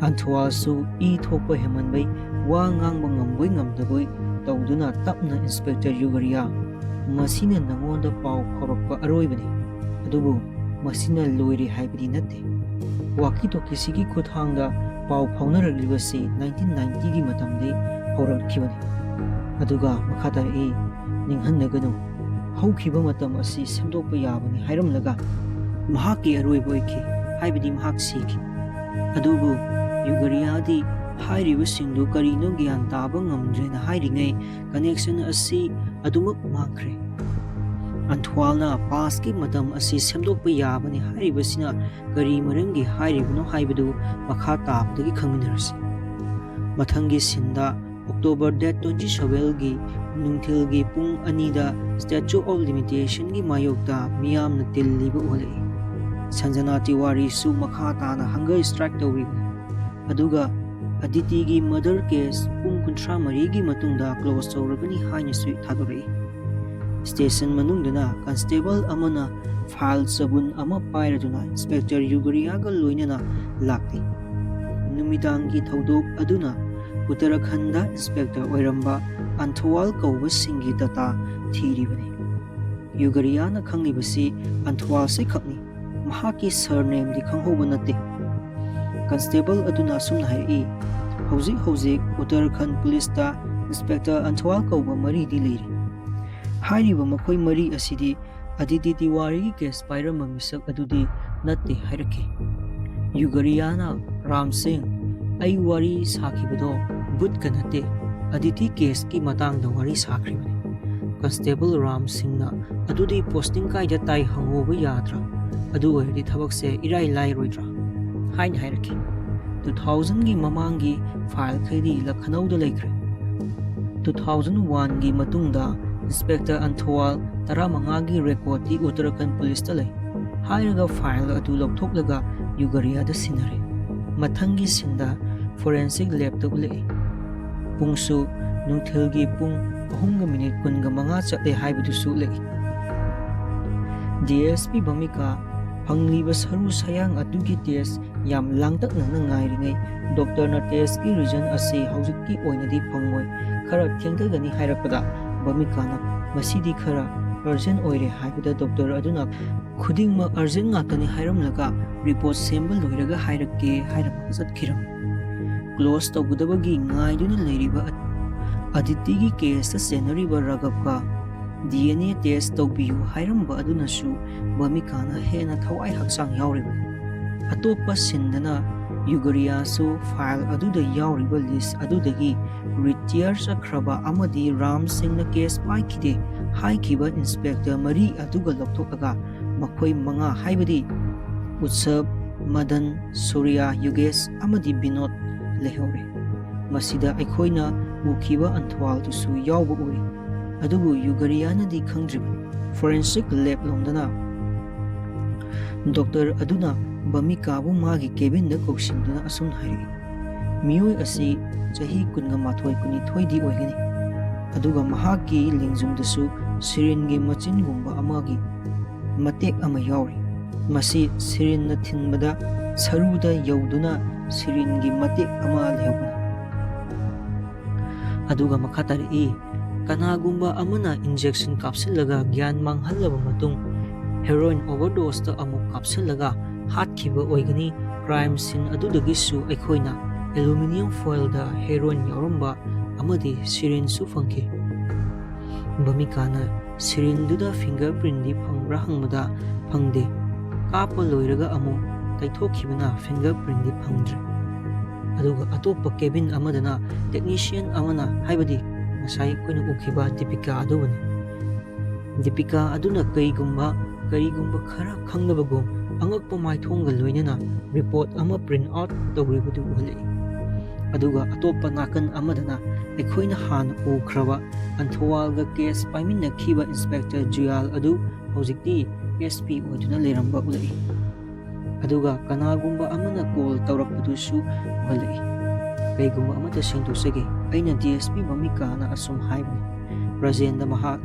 ꯑꯟꯊꯨꯋꯥꯁꯨ ꯏ ꯊꯣꯛꯄ ꯍꯦꯟꯃꯟꯕꯩ ꯋꯥ ꯉꯥꯡꯕ ꯉꯝꯕꯣꯏ ꯉꯝꯗꯕꯣꯏ ꯇꯧꯗꯨꯅ ꯇꯞꯅ, "ꯏꯟꯁꯄꯦꯛꯇꯔ ꯌꯨꯒꯔꯤꯌꯥ, ꯃꯁꯤꯅ ꯅꯉꯣꯟꯗ ꯄꯥꯎ ꯐꯥꯎꯔꯛꯄ ꯑꯔꯣꯏꯕꯅꯤ, ꯑꯗꯨꯕꯨ ꯃꯁꯤꯅ ꯂꯣꯏꯔꯦ ꯍꯥꯏꯕꯗꯤ ꯅꯠꯇꯦ꯫ ꯋꯥꯀꯤ ꯇꯣꯀꯤꯁꯤꯒꯤ ꯈꯨꯠꯊꯥꯡꯗ ꯄꯥꯎ ꯐꯥꯎꯅꯔꯛꯂꯤꯕꯁꯤ ꯅꯥꯏꯟꯇꯤꯟ ꯅꯥꯏꯟꯇꯤꯒꯤ ꯃꯇꯝꯗꯒꯤ ꯍꯧꯔꯛꯈꯤꯕꯅꯤ꯫" ꯑꯗꯨꯒ ꯃꯈꯥ ꯇꯥꯔꯛꯏ, "ꯅꯤꯡꯍꯟꯅꯒꯅꯨ, ꯍꯧꯈꯤꯕ ꯃꯇꯝ ꯑꯁꯤ ꯁꯦꯝꯗꯣꯛꯄ ꯌꯥꯕꯅꯤ ꯍꯥꯏꯔꯝꯂꯒ ꯃꯍꯥꯛꯀꯤ ꯑꯔꯣꯏꯕ ꯑꯣꯏꯈꯤ, ꯍꯥꯏꯕꯗꯤ ꯃꯍꯥꯛ ꯁꯤꯈꯤ꯫ ꯑꯗꯨꯕꯨ ꯌꯨꯒꯔꯤꯌꯥꯗꯤ ꯍꯥꯏꯔꯤꯕꯁꯤꯡꯗꯨ ꯀꯔꯤꯅꯣ ꯒ꯭ꯌꯥꯟ ꯇꯥꯕ ꯉꯝꯗ꯭ꯔꯦꯅ ꯍꯥꯏꯔꯤꯉꯩ ꯀꯅꯦꯛꯁꯟ ꯑꯁꯤ ꯑꯗꯨꯃꯛ ꯃꯥꯡꯈ꯭ꯔꯦ꯫ ꯑꯟꯊꯨꯋꯥꯜꯅ ꯄꯥꯁꯀꯤ ꯃꯇꯝ ꯑꯁꯤ ꯁꯦꯝꯗꯣꯛꯄ ꯌꯥꯕꯅꯤ ꯍꯥꯏꯔꯤꯕꯁꯤꯅ ꯀꯔꯤ ꯃꯔꯝꯒꯤ ꯍꯥꯏꯔꯤꯕꯅꯣ ꯍꯥꯏꯕꯗꯨ ꯃꯈꯥ ꯇꯥꯕꯗꯒꯤ ꯈꯪꯃꯤꯟꯅꯔꯁꯤ꯫ ꯃꯊꯪꯒꯤ ꯁꯤꯟꯗ ꯑꯣꯛꯇꯣꯕꯔ ꯗꯦꯠ ꯇ꯭ꯋꯦꯟꯇꯤ ꯁꯚꯦꯟꯒꯤ ꯅꯨꯡꯊꯤꯜꯒꯤ ꯄꯨꯡ ꯑꯅꯤꯗ ꯁ꯭ꯇꯦꯆꯨ ꯑꯣꯐ ꯂꯤꯃꯤꯇꯦꯁꯟꯒꯤ ꯃꯥꯌꯣꯛꯇ ꯃꯤꯌꯥꯝꯅ ꯇꯤꯜꯂꯤꯕ ꯎꯍꯜꯂꯛꯏ꯫ ꯁꯟꯖꯅꯥ ꯇꯤꯋꯥꯔꯤꯁꯨ ꯃꯈꯥ ꯇꯥꯅ ꯍꯪꯒꯔ ꯁ꯭ꯇ꯭ꯔꯥꯏꯛ ꯇꯧꯔꯤꯕꯅꯤ꯫ ꯑꯗꯨꯒ ꯑꯗꯤꯇꯤꯒꯤ ꯃꯔꯗꯔ ꯀꯦꯁ ꯄꯨꯡ ꯀꯨꯟꯊ꯭ꯔꯥ ꯃꯔꯤꯒꯤ ꯃꯇꯨꯡꯗ ꯀ꯭ꯂꯣꯖ ꯇꯧꯔꯒꯅꯤ ꯍꯥꯏꯅꯁꯨ ꯊꯥꯗꯣꯔꯛꯏ꯫ ꯁ꯭ꯇꯦꯁꯟ ꯃꯅꯨꯡꯗꯅ ꯀꯟꯁꯇꯦꯕꯜ ꯑꯃꯅ ꯐꯥꯏꯜ ꯆꯕꯨꯟ ꯑꯃ ꯄꯥꯏꯔꯗꯨꯅ ꯏꯟꯁꯄꯦꯛꯇꯔ ꯌꯨꯒꯔꯤꯌꯥꯒ ꯂꯣꯏꯅꯅ ꯂꯥꯛꯂꯤ꯫ ꯅꯨꯃꯤꯗꯥꯡꯒꯤ ꯊꯧꯗꯣꯛ ꯑꯗꯨꯅ ꯎꯠꯇꯔꯥꯈꯟꯗ ꯏꯟꯁꯄꯦꯛꯇꯔ ꯑꯣꯏꯔꯝꯕ ꯑꯟꯊꯋꯥꯜ ꯀꯧꯕꯁꯤꯡꯒꯤ ꯗꯇꯥ ꯊꯤꯔꯤꯕꯅꯤ꯫ ꯌꯨꯒꯔꯤꯌꯥꯅ ꯈꯪꯂꯤꯕꯁꯤ ꯑꯟꯊꯋꯥꯜꯁꯤ ꯈꯛꯅꯤ꯫ ꯃꯍꯥꯛꯀꯤ ꯁꯔꯅꯦꯝꯗꯤ ꯈꯪꯍꯧꯕ ꯅꯠꯇꯦ꯫ ꯀꯟꯁꯇꯦꯕꯜ ꯑꯗꯨꯅ ꯑꯁꯨꯝꯅ ꯍꯥꯏꯔꯛꯏ, "ꯍꯧꯖꯤꯛ ꯍꯧꯖꯤꯛ ꯎꯠꯇꯔꯥꯈꯟꯗ ꯄꯨꯂꯤꯁꯇ ꯏꯟꯁꯄꯦꯛꯇꯔ ꯑꯟꯊꯋꯥꯜ ꯀꯧꯕ ꯃꯔꯤꯗꯤ ꯂꯩꯔꯤ꯫ ꯍꯥꯏꯔꯤꯕ ꯃꯈꯣꯏ ꯃꯔꯤ ꯑꯁꯤꯗꯤ ꯑꯗꯤꯇꯤ ꯇꯤꯋꯥꯔꯤꯒꯤ ꯀꯦꯁ ꯄꯥꯏꯔꯝꯕ ꯃꯤꯁꯛ ꯑꯗꯨꯗꯤ ꯅꯠꯇꯦ" ꯍꯥꯏꯔꯛꯈꯤ꯫ ꯌꯨꯒꯔꯤꯌꯥꯅ, "ꯔꯥꯝ ꯁꯤꯡ, ꯑꯩ ꯋꯥꯔꯤ ꯁꯥꯈꯤꯕꯗꯣ ꯕꯨꯠꯀ ꯅꯠꯇꯦ, ꯑꯗꯤꯇꯤ ꯀꯦꯁꯀꯤ ꯃꯇꯥꯡꯗ ꯋꯥꯔꯤ ꯁꯥꯈ꯭ꯔꯤꯕꯅꯤ꯫ ꯀꯟꯁꯇꯦꯕꯜ ꯔꯥꯝ ꯁꯤꯡꯅ, "ꯑꯗꯨꯗꯤ ꯄꯣꯁꯇꯤꯡ ꯀꯥꯏꯗ ꯇꯥꯏ ꯍꯪꯉꯨꯕ ꯌꯥꯗ꯭ꯔꯥ? ꯑꯗꯨ ꯑꯣꯏꯔꯗꯤ ꯊꯕꯛꯁꯦ ꯏꯔꯥꯏ ꯂꯥꯏꯔꯣꯏꯗ꯭ꯔꯥ?" ꯍꯥꯏꯅ ꯍꯥꯏꯔꯛꯈꯤ꯫ ꯇꯨ ꯊꯥꯎꯖꯟꯒꯤ ꯃꯃꯥꯡꯒꯤ ꯐꯥꯏꯜꯈꯩꯗꯤ ꯂꯈꯅꯧꯗ ꯂꯩꯈ꯭ꯔꯦ꯫ ꯇꯨ ꯊꯥꯎꯖꯟ ꯋꯥꯟꯒꯤ ꯃꯇꯨꯡꯗ ꯏꯟꯁꯄꯦꯛꯇꯔ ꯑꯟꯊꯋꯥꯜ ꯇꯔꯥꯃꯉꯥꯒꯤ ꯔꯦꯀꯣꯔꯗꯇꯤ ꯎꯠꯇꯔꯥꯈꯟꯗ ꯄꯨꯂꯤꯁꯇ ꯂꯩ꯫ ꯍꯥꯏꯔꯒ ꯐꯥꯏꯜ ꯑꯗꯨ ꯂꯧꯊꯣꯛꯂꯒ ꯌꯨꯒꯔꯤꯌꯥꯗ ꯁꯤꯟꯅꯔꯦ꯫ ꯃꯊꯪꯒꯤ ꯁꯤꯟꯗ ꯐꯣꯔꯦꯟꯁꯤꯛ ꯂꯦꯕꯇ ꯎꯠꯂꯛꯏ꯫ ꯄꯨꯡꯁꯨ ꯅꯨꯡꯊꯤꯜꯒꯤ ꯄꯨꯡ ꯑꯍꯨꯝꯒ ꯃꯤꯅꯤꯠ ꯀꯨꯟꯒ ꯃꯉꯥ ꯆꯠꯂꯦ ꯍꯥꯏꯕꯗꯨꯁꯨ ꯎꯠꯂꯛꯏ꯫ ꯗꯤ ꯑꯦꯁ ꯄꯤ ꯚꯃꯤꯀꯥ, ꯐꯪꯂꯤꯕ ꯁꯔꯨ ꯁꯌꯥꯡ ꯑꯗꯨꯒꯤ ꯇꯦꯁ ꯌꯥꯝ ꯂꯥꯡꯇꯛꯅꯅ ꯉꯥꯏꯔꯤꯉꯩ, ꯗꯣꯛꯇꯔꯅ "ꯇꯦꯁꯀꯤ ꯔꯤꯖꯟ ꯑꯁꯤ ꯍꯧꯖꯤꯛꯀꯤ ꯑꯣꯏꯅꯗꯤ ꯐꯪꯉꯣꯏ, ꯈꯔ ꯊꯦꯡꯊꯒꯅꯤ" ꯍꯥꯏꯔꯛꯄꯗ, ꯚꯃꯤꯀꯥꯅ "ꯃꯁꯤꯗꯤ ꯈꯔ ꯑꯔꯖꯦꯟ ꯑꯣꯏꯔꯦ" ꯍꯥꯏꯕꯗ, ꯗꯣꯛꯇꯔ ꯑꯗꯨꯅ "ꯈꯨꯗꯤꯡꯃꯛ ꯑꯔꯖꯦꯟ ꯉꯥꯛꯇꯅꯤ ꯍꯥꯏꯔꯝꯂꯒ, ꯔꯤꯄꯣꯔꯠ ꯁꯦꯝꯕ ꯂꯣꯏꯔꯒ ꯍꯥꯏꯔꯛꯀꯦ" ꯍꯥꯏꯔꯝꯃꯒ ꯆꯠꯈꯤꯔꯝꯃꯤ꯫ ꯀ꯭ꯂꯣꯖ ꯇꯧꯒꯗꯕꯒꯤ ꯉꯥꯏꯗꯨꯅ ꯂꯩꯔꯤꯕ ꯑꯗꯤꯇꯤꯒꯤ ꯀꯦꯁꯇ ꯆꯦꯟꯅꯔꯤꯕ ꯔꯥꯘꯕꯀ "ꯗꯤ ꯑꯦꯟ ꯑꯦ ꯇꯦꯁ ꯇꯧꯕꯤꯌꯨ" ꯍꯥꯏꯔꯝꯕ ꯑꯗꯨꯅꯁꯨ ꯚꯃꯤꯀꯥꯅ ꯍꯦꯟꯅ ꯊꯋꯥꯏ ꯍꯛꯆꯥꯡ ꯌꯥꯎꯔꯤꯕꯅꯤ꯫ ꯑꯇꯣꯞꯄ ꯁꯤꯟꯗꯅ ꯌꯨꯒꯔꯤꯌꯥꯁꯨ ꯐꯥꯏꯜ ꯑꯗꯨꯗ ꯌꯥꯎꯔꯤꯕ ꯂꯤꯁ ꯑꯗꯨꯗꯒꯤ ꯔꯤꯇꯤꯌꯔ ꯆꯠꯈ꯭ꯔꯕ ꯑꯃꯗꯤ ꯔꯥꯝ ꯁꯤꯡꯅ ꯀꯦꯁ ꯄꯥꯏꯈꯤꯗꯦ ꯍꯥꯏꯈꯤꯕ ꯏꯟꯁꯄꯦꯛꯇꯔ ꯃꯔꯤ ꯑꯗꯨꯒ ꯂꯧꯊꯣꯛꯂꯒ ꯃꯈꯣꯏ ꯃꯉꯥ, ꯍꯥꯏꯕꯗꯤ ꯎꯠꯁꯕ, ꯃꯗꯟ, ꯁꯨꯔ꯭ꯌ, ꯌꯨꯒꯦꯁ ꯑꯃꯗꯤ ꯕꯤꯅꯣꯗ ꯂꯩꯍꯧꯔꯦ꯫ ꯃꯁꯤꯗ ꯑꯩꯈꯣꯏꯅ ꯎꯈꯤꯕ ꯑꯟꯊꯋꯥꯜꯗꯨꯁꯨ ꯌꯥꯎꯕ ꯎꯔꯤ꯫ ꯑꯗꯨꯕꯨ ꯌꯨꯒꯔꯤꯌꯥꯅꯗꯤ ꯈꯪꯗ꯭ꯔꯤꯕꯅꯤ꯫ ꯐꯣꯔꯦꯟꯁꯤꯛ ꯂꯦꯕ ꯂꯣꯝꯗꯅ ꯗꯣꯛꯇꯔ ꯑꯗꯨꯅ ꯚꯃꯤꯀꯥꯕꯨ ꯃꯥꯒꯤ ꯀꯦꯕꯤꯟꯗ ꯀꯧꯁꯤꯟꯗꯨꯅ ꯑꯁꯨꯝꯅ ꯍꯥꯏꯔꯛꯏ, "ꯃꯤꯑꯣꯏ ꯑꯁꯤ ꯆꯍꯤ ꯀꯨꯟꯒ ꯃꯥꯊꯣꯏ, ꯀꯨꯟꯅꯤꯊꯣꯏꯗꯤ ꯑꯣꯏꯒꯅꯤ, ꯑꯗꯨꯒ ꯃꯍꯥꯛꯀꯤ ꯂꯦꯡꯖꯨꯝꯗꯁꯨ ꯁꯤꯔꯤꯟꯒꯤ ꯃꯆꯤꯟꯒꯨꯝꯕ ꯑꯃꯒꯤ ꯃꯇꯦꯛ ꯑꯃ ꯌꯥꯎꯔꯤ꯫ ꯃꯁꯤ ꯁꯤꯔꯤꯟꯅ ꯊꯤꯟꯕꯗ ꯁꯔꯨꯗ ꯌꯧꯗꯨꯅ ꯁꯤꯔꯤꯟꯒꯤ ꯃꯇꯦꯛ ꯑꯃ ꯂꯩꯍꯧꯕꯅꯤ"꯫ ꯑꯗꯨꯒ ꯃꯈꯥ ꯇꯥꯔꯛꯏ, "ꯀꯅꯥꯒꯨꯝꯕ ꯑꯃꯅ ꯏꯟꯖꯦꯛꯁꯟ ꯀꯥꯞꯁꯤꯜꯂꯒ ꯒ꯭ꯌꯥꯟ ꯃꯥꯡꯍꯜꯂꯕ ꯃꯇꯨꯡ, ꯍꯦꯔꯣꯏꯟ ꯑꯣꯚꯔꯗꯣꯁꯇ ꯑꯃꯨꯛ ꯀꯥꯞꯁꯤꯜꯂꯒ ꯍꯥꯠꯈꯤꯕ ꯑꯣꯏꯒꯅꯤ꯫ ꯀ꯭ꯔꯥꯏꯝ ꯁꯤꯟ ꯑꯗꯨꯗꯒꯤꯁꯨ ꯑꯩꯈꯣꯏꯅ ꯑꯦꯂꯨꯃꯤꯅꯤꯌꯝ ꯐꯣꯏꯜꯗ ꯍꯦꯔꯣꯏꯟ ꯌꯥꯎꯔꯝꯕ ꯑꯃꯗꯤ ꯁꯤꯔꯤꯟꯁꯨ ꯐꯪꯈꯤ"꯫ ꯚꯃꯤꯀꯥꯅ ꯁꯤꯔꯤꯟꯗꯨꯗ ꯐꯤꯡꯒꯔ ꯄ꯭ꯔꯤꯟꯗꯤ ꯐꯪꯕ꯭ꯔꯥ ꯍꯪꯕꯗ, "ꯐꯪꯗꯦ꯫ ꯀꯥꯞꯄ ꯂꯣꯏꯔꯒ ꯑꯃꯨꯛ ꯇꯩꯊꯣꯛꯈꯤꯕꯅ ꯐꯤꯡꯒꯔ ꯄ꯭ꯔꯤꯟꯗꯤ ꯐꯪꯗ꯭ꯔꯦ"꯫ ꯑꯗꯨꯒ ꯑꯇꯣꯞꯄ ꯀꯦꯕꯤꯟ ꯑꯃꯗꯅ ꯇꯦꯛꯅꯤꯁꯤꯌꯟ ꯑꯃꯅ, ꯍꯥꯏꯕꯗꯤ ꯉꯁꯥꯏ ꯑꯩꯈꯣꯏꯅ ꯎꯈꯤꯕ ꯗꯤꯄꯤꯀꯥ ꯑꯗꯨꯕꯨꯅꯤ, ꯗꯤꯄꯤꯀꯥ ꯑꯗꯨꯅ ꯀꯔꯤꯒꯨꯝꯕ ꯀꯔꯤꯒꯨꯝꯕ ꯈꯔ ꯈꯪꯗꯕꯒꯨꯝ ꯑꯉꯛꯄ ꯃꯥꯏꯊꯣꯡꯒ ꯂꯣꯏꯅꯅ ꯔꯤꯄꯣꯔꯠ ꯑꯃ ꯄ꯭ꯔꯤꯟꯠ ꯑꯥꯎꯠ ꯇꯧꯔꯤꯕꯗꯨ ꯎꯍꯜꯂꯛꯏ꯫ ꯑꯗꯨꯒ ꯑꯇꯣꯞꯄ ꯅꯥꯀꯟ ꯑꯃꯗꯅ ꯑꯩꯈꯣꯏꯅ ꯍꯥꯟꯅ ꯎꯈ꯭ꯔꯕ ꯑꯟꯊꯣꯋꯥꯜꯒ ꯀꯦꯁ ꯄꯥꯏꯃꯤꯟꯅꯈꯤꯕ ꯏꯟꯁꯄꯦꯛꯇꯔ ꯖꯨꯌꯥꯜ ꯑꯗꯨ ꯍꯧꯖꯤꯛꯇꯤ ꯑꯦꯁ ꯄꯤ ꯑꯣꯏꯗꯨꯅ ꯂꯩꯔꯝꯕ ꯎꯠꯂꯛꯏ꯫ ꯑꯗꯨꯒ ꯀꯅꯥꯒꯨꯝꯕ ꯑꯃꯅ ꯀꯣꯜ ꯇꯧꯔꯛꯄꯗꯨꯁꯨ ꯎꯍꯜꯂꯛꯏ꯫ ꯀꯩꯒꯨꯝꯕ ꯑꯃꯠꯇ ꯁꯦꯡꯗꯣꯛꯆꯒꯦ꯫ ꯑꯩꯅ ꯗꯤ ꯑꯦꯁ ꯄꯤ ꯚꯃꯤꯀꯥꯅ ꯑꯁꯨꯝ ꯍꯥꯏꯕꯅꯤ꯫ ꯔꯥꯖꯦꯟꯗ ꯃꯍꯥꯛ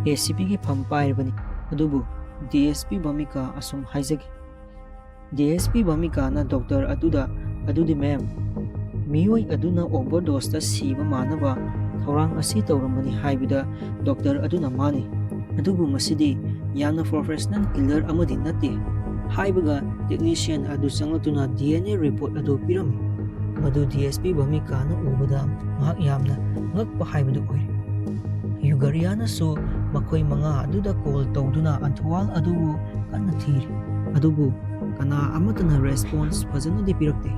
ꯑꯦ ꯁꯤ ꯄꯤꯒꯤ ꯐꯝ ꯄꯥꯏꯔꯤꯕꯅꯤ꯫ ꯑꯗꯨꯕꯨ ꯗꯤ ꯑꯦꯁ ꯄꯤ ꯚꯃꯤꯀꯥ ꯑꯁꯨꯝ ꯍꯥꯏꯖꯒꯦ꯫ ꯗꯤ ꯑꯦꯁ ꯄꯤ ꯚꯃꯤꯀꯥꯅ ꯗꯣꯛꯇꯔ ꯑꯗꯨꯗ, "ꯑꯗꯨꯗꯤ ꯃꯦꯝ, ꯃꯤꯑꯣꯏ ꯑꯗꯨꯅ ꯑꯣꯚꯔꯗꯣꯁꯇ ꯁꯤꯕ ꯃꯥꯟꯅꯕ ꯊꯧꯔꯥꯡ ꯑꯁꯤ ꯇꯧꯔꯝꯕꯅꯤ" ꯍꯥꯏꯕꯗ ꯗꯣꯛꯇꯔ ꯑꯗꯨꯅ ꯃꯥꯅꯤ꯫ "ꯑꯗꯨꯕꯨ ꯃꯁꯤꯗꯤ ꯌꯥꯝꯅ ꯄ꯭ꯔꯣꯐꯦꯁꯅꯦꯜ ꯀꯤꯂꯔ ꯑꯃꯗꯤ ꯅꯠꯇꯦ" ꯍꯥꯏꯕꯒ ꯇꯦꯛꯅꯤꯁꯤꯌꯟ ꯑꯗꯨ ꯆꯪꯂꯛꯇꯨꯅ ꯗꯤ ꯑꯦꯟ ꯑꯦ ꯔꯤꯄꯣꯔꯠ ꯑꯗꯨ ꯄꯤꯔꯝꯃꯤ꯫ ꯃꯗꯨ ꯗꯤ ꯑꯦꯁ ꯄꯤ ꯚꯃꯤꯀꯥꯅ ꯎꯕꯗ ꯃꯍꯥꯛ ꯌꯥꯝꯅ ꯉꯛꯄ ꯍꯥꯏꯕꯗꯨ ꯑꯣꯏꯔꯦ꯫ ꯌꯨꯒꯔꯤꯌꯥꯅꯁꯨ ꯃꯈꯣꯏ ꯃꯉꯥ ꯑꯗꯨꯗ ꯀꯣꯜ ꯇꯧꯗꯨꯅ ꯑꯟꯊꯣꯋꯥꯜ ꯑꯗꯨꯕꯨ ꯀꯟꯅ ꯊꯤꯔꯤ꯫ ꯑꯗꯨꯕꯨ ꯀꯅꯥ ꯑꯃꯠꯇꯅ ꯔꯦꯁꯄꯣꯟꯁ ꯐꯖꯅꯗꯤ ꯄꯤꯔꯛꯇꯦ꯫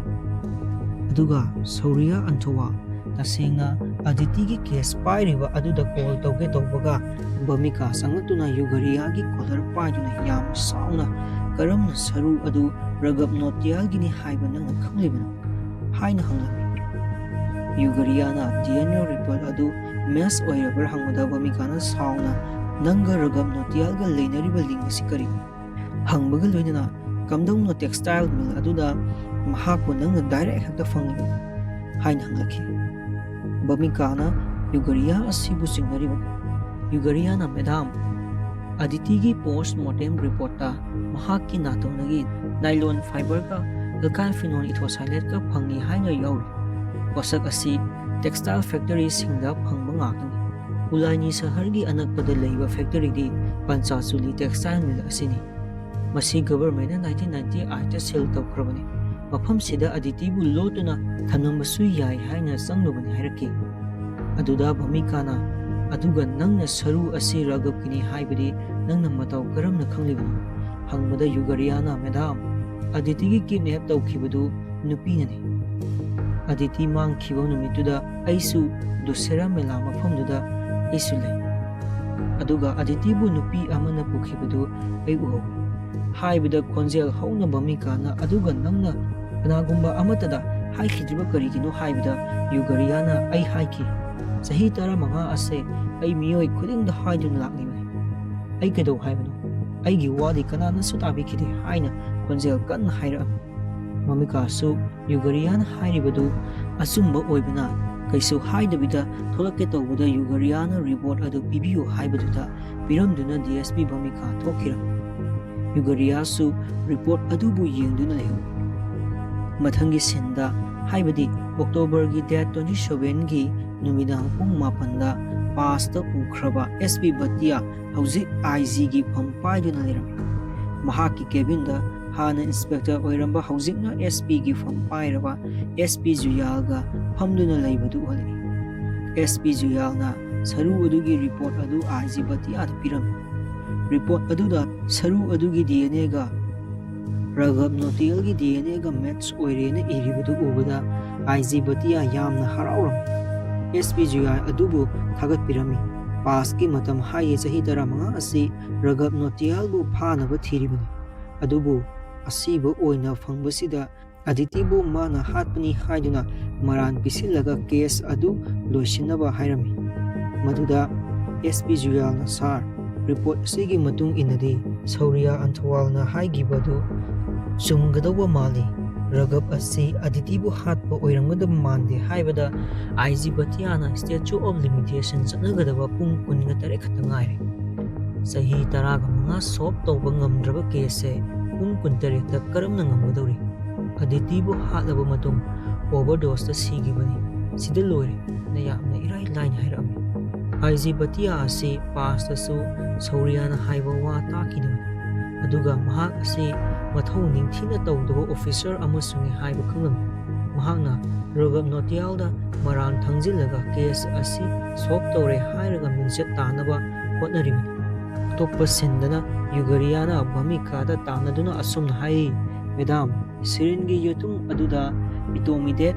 ꯑꯗꯨꯒ ꯁꯧꯔꯤꯌꯥ ꯑꯟꯊꯣꯋꯥꯜ, ꯇꯁꯦꯡꯅ ꯑꯗꯤꯇꯤꯒꯤ ꯀꯦꯁ ꯄꯥꯏꯔꯤꯕ ꯑꯗꯨꯗ ꯀꯣꯜ ꯇꯧꯒꯦ ꯇꯧꯕꯒ ꯚꯃꯤꯀꯥ ꯆꯪꯂꯛꯇꯨꯅ ꯌꯨꯒꯔꯤꯌꯥꯒꯤ ꯀꯣꯂꯔ ꯄꯥꯏꯗꯨꯅ ꯌꯥꯝꯅ ꯁꯥꯎꯅ, "ꯀꯔꯝꯅ ꯁꯔꯨ ꯑꯗꯨ ꯔꯒꯕ ꯅꯣꯇꯤꯌꯥꯜꯒꯤꯅꯤ ꯍꯥꯏꯕ ꯅꯪꯅ ꯈꯪꯂꯤꯕꯅꯣ?" ꯍꯥꯏꯅ ꯍꯪꯂꯝꯃꯤ꯫ ꯌꯨꯒꯔꯤꯌꯥꯅ ꯗꯤ ꯑꯦꯟ ꯑꯦ ꯔꯤꯄꯣꯔꯠ ꯑꯗꯨ ꯃꯦꯆ ꯑꯣꯏꯔꯕ꯭ꯔꯥ ꯍꯪꯕꯗ ꯚꯃꯤꯀꯥꯅ ꯁꯥꯎꯅ, "ꯅꯪꯒ ꯔꯒꯕ ꯅꯣꯇꯤꯌꯥꯜꯒ ꯂꯩꯅꯔꯤꯕ ꯂꯤꯡ ꯑꯁꯤ ꯀꯔꯤꯅꯣ?" ꯍꯪꯕꯒ ꯂꯣꯏꯅꯅ, "ꯀꯝꯗꯧꯅ ꯇꯦꯛꯁꯇꯥꯏꯜ ꯃꯤꯜ ꯑꯗꯨꯗ ꯃꯍꯥꯛꯄꯨ ꯅꯪꯅ ꯗꯥꯏꯔꯦꯛ ꯍꯦꯛꯇ ꯐꯪꯂꯤꯕꯅꯣ?" ꯍꯥꯏꯅ ꯍꯪꯂꯛꯈꯤ꯫ ꯚꯃꯤꯀꯥꯅ ꯌꯨꯒꯔꯤꯌꯥ ꯑꯁꯤꯕꯨ ꯆꯤꯡꯅꯔꯤꯕꯅꯤ꯫ ꯌꯨꯒꯔꯤꯌꯥꯅ, "ꯃꯦꯗꯥꯝ, ꯑꯗꯤꯇꯤꯒꯤ ꯄꯣꯁ ꯃꯣꯔꯇꯦꯝ ꯔꯤꯄꯣꯔꯠꯇ ꯃꯍꯥꯛꯀꯤ ꯅꯥꯇꯣꯟꯗꯒꯤ ꯅꯥꯏꯂꯣꯟ ꯐꯥꯏꯕꯔꯒ ꯑꯦꯜꯀꯥꯏꯜ ꯐꯤꯅꯣꯜ ꯏꯊꯣꯁꯥꯏꯂꯦꯠꯀ ꯐꯪꯏ ꯍꯥꯏꯅ ꯌꯥꯎꯔꯤ꯫ ꯄꯣꯠꯁꯛ ꯑꯁꯤ ꯇꯦꯛꯁꯇꯥꯏꯜ ꯐꯦꯛꯇꯔꯤꯁꯤꯡꯗ ꯐꯪꯕ ꯉꯥꯛꯇꯅꯤ꯫ ꯎꯂꯥꯏꯅꯤ ꯁꯍꯔꯒꯤ ꯑꯅꯛꯄꯗ ꯂꯩꯕ ꯐꯦꯛꯇꯔꯤꯗꯤ ꯄꯟꯆꯥꯆꯨꯂꯤ ꯇꯦꯛꯁꯇꯥꯏꯜ ꯃꯤꯜ ꯑꯁꯤꯅꯤ꯫ ꯃꯁꯤ ꯒꯚꯔꯟꯃꯦꯟꯠꯅ ꯅꯥꯏꯟꯇꯤꯟ ꯅꯥꯏꯟꯇꯤ ꯑꯩꯠꯇ ꯁꯤꯜ ꯇꯧꯈ꯭ꯔꯕꯅꯤ꯫ ꯃꯐꯝꯁꯤꯗ ꯑꯗꯤꯇꯤꯕꯨ ꯂꯣꯠꯇꯨꯅ ꯊꯝꯂꯝꯕꯁꯨ ꯌꯥꯏ ꯍꯥꯏꯅ ꯆꯪꯂꯨꯕꯅꯤ" ꯍꯥꯏꯔꯛꯈꯤ꯫ ꯑꯗꯨꯗ ꯚꯃꯤꯀꯥꯅ, "ꯑꯗꯨꯒ ꯅꯪꯅ ꯁꯔꯨ ꯑꯁꯤ ꯔꯥꯘꯕꯀꯤꯅꯤ ꯍꯥꯏꯕꯗꯤ ꯅꯪꯅ ꯃꯇꯧ ꯀꯔꯝꯅ ꯈꯪꯂꯤꯕꯅꯣ?" ꯍꯪꯕꯗ ꯌꯨꯒꯔꯤꯌꯥꯅ, "ꯃꯦꯗꯥꯝ, ꯑꯗꯤꯇꯤꯒꯤ ꯀꯤꯗꯅꯦꯞ ꯇꯧꯈꯤꯕꯗꯨ ꯅꯨꯄꯤꯅꯅꯤ꯫ ꯑꯗꯤꯇꯤ ꯃꯥꯡꯈꯤꯕ ꯅꯨꯃꯤꯠꯇꯨꯗ ꯑꯩꯁꯨ ꯗꯨꯁꯦꯔꯥ ꯃꯦꯂꯥ ꯃꯐꯝꯗꯨꯗ ꯑꯩꯁꯨ ꯂꯩ꯫ ꯑꯗꯨꯒ ꯑꯗꯤꯇꯤꯕꯨ ꯅꯨꯄꯤ ꯑꯃꯅ ꯄꯨꯈꯤꯕꯗꯨ ꯑꯩ ꯎꯍꯧꯏ" ꯍꯥꯏꯕꯗ ꯈꯣꯟꯖꯦꯜ ꯍꯧꯅ ꯚꯃꯤꯀꯥꯅ "ꯑꯗꯨꯒ ꯅꯪꯅ ꯀꯅꯥꯒꯨꯝꯕ ꯑꯃꯠꯇꯗ ꯍꯥꯏꯈꯤꯗ꯭ꯔꯤꯕ ꯀꯔꯤꯒꯤꯅꯣ?" ꯍꯥꯏꯕꯗ ꯌꯨꯒꯔꯤꯌꯥꯅ "ꯑꯩ ꯍꯥꯏꯈꯤ꯫ ꯆꯍꯤ ꯇꯔꯥꯃꯉꯥ ꯑꯁꯦ ꯑꯩ ꯃꯤꯑꯣꯏ ꯈꯨꯗꯤꯡꯗ ꯍꯥꯏꯗꯨꯅ ꯂꯥꯛꯂꯤꯕꯅꯤ꯫ ꯑꯩ ꯀꯩꯗꯧ ꯍꯥꯏꯕꯅꯣ? ꯑꯩꯒꯤ ꯋꯥꯗꯤ ꯀꯅꯥꯅꯁꯨ ꯇꯥꯕꯤꯈꯤꯗꯦ" ꯍꯥꯏꯅ ꯈꯣꯟꯖꯦꯜ ꯀꯟꯅ ꯍꯥꯏꯔꯛꯑꯝꯃꯤ꯫ ꯚꯃꯤꯀꯥꯁꯨ ꯌꯨꯒꯔꯤꯌꯥꯅ ꯍꯥꯏꯔꯤꯕꯗꯨ ꯑꯆꯨꯝꯕ ꯑꯣꯏꯕꯅ ꯀꯩꯁꯨ ꯍꯥꯏꯗꯕꯤꯗ ꯊꯣꯛꯂꯛꯀꯦ ꯇꯧꯕꯗ ꯌꯨꯒꯔꯤꯌꯥꯅ ꯔꯤꯄꯣꯔꯠ ꯑꯗꯨ ꯄꯤꯕꯤꯌꯨ ꯍꯥꯏꯕꯗꯨꯗ ꯄꯤꯔꯝꯗꯨꯅ ꯗꯤ ꯑꯦꯁ ꯄꯤ ꯚꯃꯤꯀꯥ ꯊꯣꯛꯈꯤꯔꯝꯃꯤ꯫ ꯌꯨꯒꯔꯤꯌꯥꯁꯨ ꯔꯤꯄꯣꯔꯠ ꯑꯗꯨꯕꯨ ꯌꯦꯡꯗꯨꯅ ꯂꯩꯍꯧꯏ꯫ ꯃꯊꯪꯒꯤ ꯁꯤꯟꯗ, ꯍꯥꯏꯕꯗꯤ ꯑꯣꯛꯇꯣꯕꯔꯒꯤ ꯗꯦꯠ ꯇ꯭ꯋꯦꯟꯇꯤ ꯁꯚꯦꯟꯒꯤ ꯅꯨꯃꯤꯗꯥꯡ ꯄꯨꯡ ꯃꯥꯄꯟꯗ ꯄꯥꯁꯇ ꯎꯈ꯭ꯔꯕ ꯑꯦꯁ ꯄꯤ ꯚꯇꯤꯌꯥ ꯍꯧꯖꯤꯛ ꯑꯥꯏ ꯖꯤꯒꯤ ꯐꯝ ꯄꯥꯏꯗꯨꯅ ꯂꯩꯔꯝꯃꯤ꯫ ꯃꯍꯥꯛꯀꯤ ꯀꯦꯕꯤꯟꯗ ꯍꯥꯟꯅ ꯏꯟꯁꯄꯦꯛꯇꯔ ꯑꯣꯏꯔꯝꯕ, ꯍꯧꯖꯤꯛꯅ ꯑꯦꯁ ꯄꯤꯒꯤ ꯐꯝ ꯄꯥꯏꯔꯕ ꯑꯦꯁ ꯄꯤ ꯖꯨꯌꯥꯜꯒ ꯐꯝꯗꯨꯅ ꯂꯩꯕꯗꯨ ꯎꯍꯜꯂꯛꯏ꯫ ꯑꯦꯁ ꯄꯤ ꯖꯨꯌꯥꯜꯅ ꯁꯔꯨ ꯑꯗꯨꯒꯤ ꯔꯤꯄꯣꯔꯠ ꯑꯗꯨ ꯑꯥꯏ ꯖꯤ ꯚꯇꯤꯌꯥꯗ ꯄꯤꯔꯝꯃꯤ꯫ ꯔꯤꯄꯣꯔꯠ ꯑꯗꯨꯗ ꯁꯔꯨ ꯑꯗꯨꯒꯤ ꯗꯤ ꯑꯦꯟ ꯑꯦꯒ ꯔꯥꯘꯕ ꯅꯣꯇꯤꯌꯥꯜꯒꯤ ꯗꯤ ꯑꯦꯟ ꯑꯦꯒ ꯃꯦꯠꯆ ꯑꯣꯏꯔꯦꯅ ꯏꯔꯤꯕꯗꯨ ꯎꯕꯗ ꯑꯥꯏ ꯖꯤ ꯚꯇꯤꯌꯥ ꯌꯥꯝꯅ ꯍꯔꯥꯎꯔꯝꯃꯤ꯫ ꯑꯦꯁ ꯄꯤ ꯖꯨꯌꯥꯜ ꯑꯗꯨꯕꯨ ꯊꯥꯒꯠꯄꯤꯔꯝꯃꯤ꯫ ꯄꯥꯁꯀꯤ ꯃꯇꯝ ꯍꯥꯏꯌꯦ ꯆꯍꯤ ꯇꯔꯥꯃꯉꯥ ꯑꯁꯤ ꯔꯥꯘꯕ ꯅꯣꯇꯤꯌꯥꯜꯕꯨ ꯐꯥꯅꯕ ꯊꯤꯔꯤꯕꯅꯤ꯫ ꯑꯗꯨꯕꯨ ꯑꯁꯤꯕ ꯑꯣꯏꯅ ꯐꯪꯕꯁꯤꯗ ꯑꯗꯤꯇꯤꯕꯨ ꯃꯥꯅ ꯍꯥꯠꯄꯅꯤ ꯍꯥꯏꯗꯨꯅ ꯃꯔꯥꯟ ꯄꯤꯁꯤꯜꯂꯒ ꯀꯦꯁ ꯑꯗꯨ ꯂꯣꯏꯁꯤꯟꯅꯕ ꯍꯥꯏꯔꯝꯃꯤ꯫ ꯃꯗꯨꯗ ꯑꯦꯁ ꯄꯤ ꯖꯨꯌꯥꯜꯅ, "ꯁꯥꯔ, ꯔꯤꯄꯣꯔꯠ ꯑꯁꯤꯒꯤ ꯃꯇꯨꯡ ꯏꯟꯅꯗꯤ ꯁꯧꯔꯤꯌꯥ ꯑꯟꯊꯋꯥꯜꯅ ꯍꯥꯏꯈꯤꯕꯗꯨ ꯆꯨꯝꯒꯗꯧꯕ ꯃꯥꯜꯂꯤ꯫ ꯔꯥꯘꯕ ꯑꯁꯤ ꯑꯗꯤꯇꯤꯕꯨ ꯍꯥꯠꯄ ꯑꯣꯏꯔꯝꯒꯗꯕ ꯃꯥꯟꯗꯦ" ꯍꯥꯏꯕꯗ ꯑꯥꯏ ꯖꯤ ꯚꯇꯤꯌꯥꯅ, "ꯁ꯭ꯇꯦꯆꯨ ꯑꯣꯐ ꯂꯤꯃꯤꯇꯦꯁꯟ ꯆꯠꯅꯒꯗꯕ ꯄꯨꯡ ꯀꯨꯟꯒ ꯇꯔꯦꯠ ꯈꯛꯇ ꯉꯥꯏꯔꯦ꯫ ꯆꯍꯤ ꯇꯔꯥꯒ ꯃꯉꯥ ꯁꯣꯜꯕ ꯇꯧꯕ ꯉꯝꯗ꯭ꯔꯕ ꯀꯦꯁꯁꯦ ꯄꯨꯡ ꯀꯨꯟꯇꯔꯦꯠꯇ ꯀꯔꯝꯅ ꯉꯝꯒꯗꯧꯔꯤ? ꯑꯗꯤꯇꯤꯕꯨ ꯍꯥꯠꯂꯕ ꯃꯇꯨꯡ ꯑꯣꯚꯔꯗꯣꯁꯇ ꯁꯤꯈꯤꯕꯅꯤ꯫ ꯁꯤꯗ ꯂꯣꯏꯔꯦ" ꯅ ꯌꯥꯝꯅ ꯏꯔꯥꯏ ꯂꯥꯏꯅ ꯍꯥꯏꯔꯛꯑꯝꯃꯤ꯫ ꯑꯥꯏ ꯖꯤ ꯚꯇꯤꯌꯥ ꯑꯁꯤ ꯄꯥꯁꯇꯁꯨ ꯁꯧꯔꯤꯌꯥꯅ ꯍꯥꯏꯕ ꯋꯥ ꯇꯥꯈꯤꯗꯕꯅꯤ꯫ ꯑꯗꯨꯒ ꯃꯍꯥꯛ ꯑꯁꯤ ꯃꯊꯧ ꯅꯤꯡꯊꯤꯅ ꯇꯧꯗꯕ ꯑꯣꯐꯤꯁꯔ ꯑꯃꯁꯨꯅꯤ ꯍꯥꯏꯕ ꯈꯪꯂꯝꯃꯤ꯫ ꯃꯍꯥꯛꯅ ꯔꯥꯘꯕ ꯅꯣꯇꯤꯌꯥꯜꯗ ꯃꯔꯥꯟ ꯊꯪꯖꯤꯜꯂꯒ ꯀꯦꯁ ꯑꯁꯤ ꯁꯣꯜꯕ ꯇꯧꯔꯦ ꯍꯥꯏꯔꯒ ꯃꯤꯡꯆꯠ ꯇꯥꯅꯕ ꯍꯣꯠꯅꯔꯤꯕꯅꯤ꯫ ꯑꯇꯣꯞꯄ ꯁꯤꯟꯗꯅ ꯌꯨꯒꯔꯤꯌꯥꯅ ꯚꯃꯤꯀꯥꯗ ꯇꯥꯟꯅꯗꯨꯅ ꯑꯁꯨꯝꯅ ꯍꯥꯏꯔꯤ, "ꯃꯦꯗꯥꯝ, ꯁꯤꯔꯤꯟꯒꯤ ꯌꯦꯇꯨꯝ ꯑꯗꯨꯗ ꯄꯤꯇꯣꯃꯤꯗꯦꯠ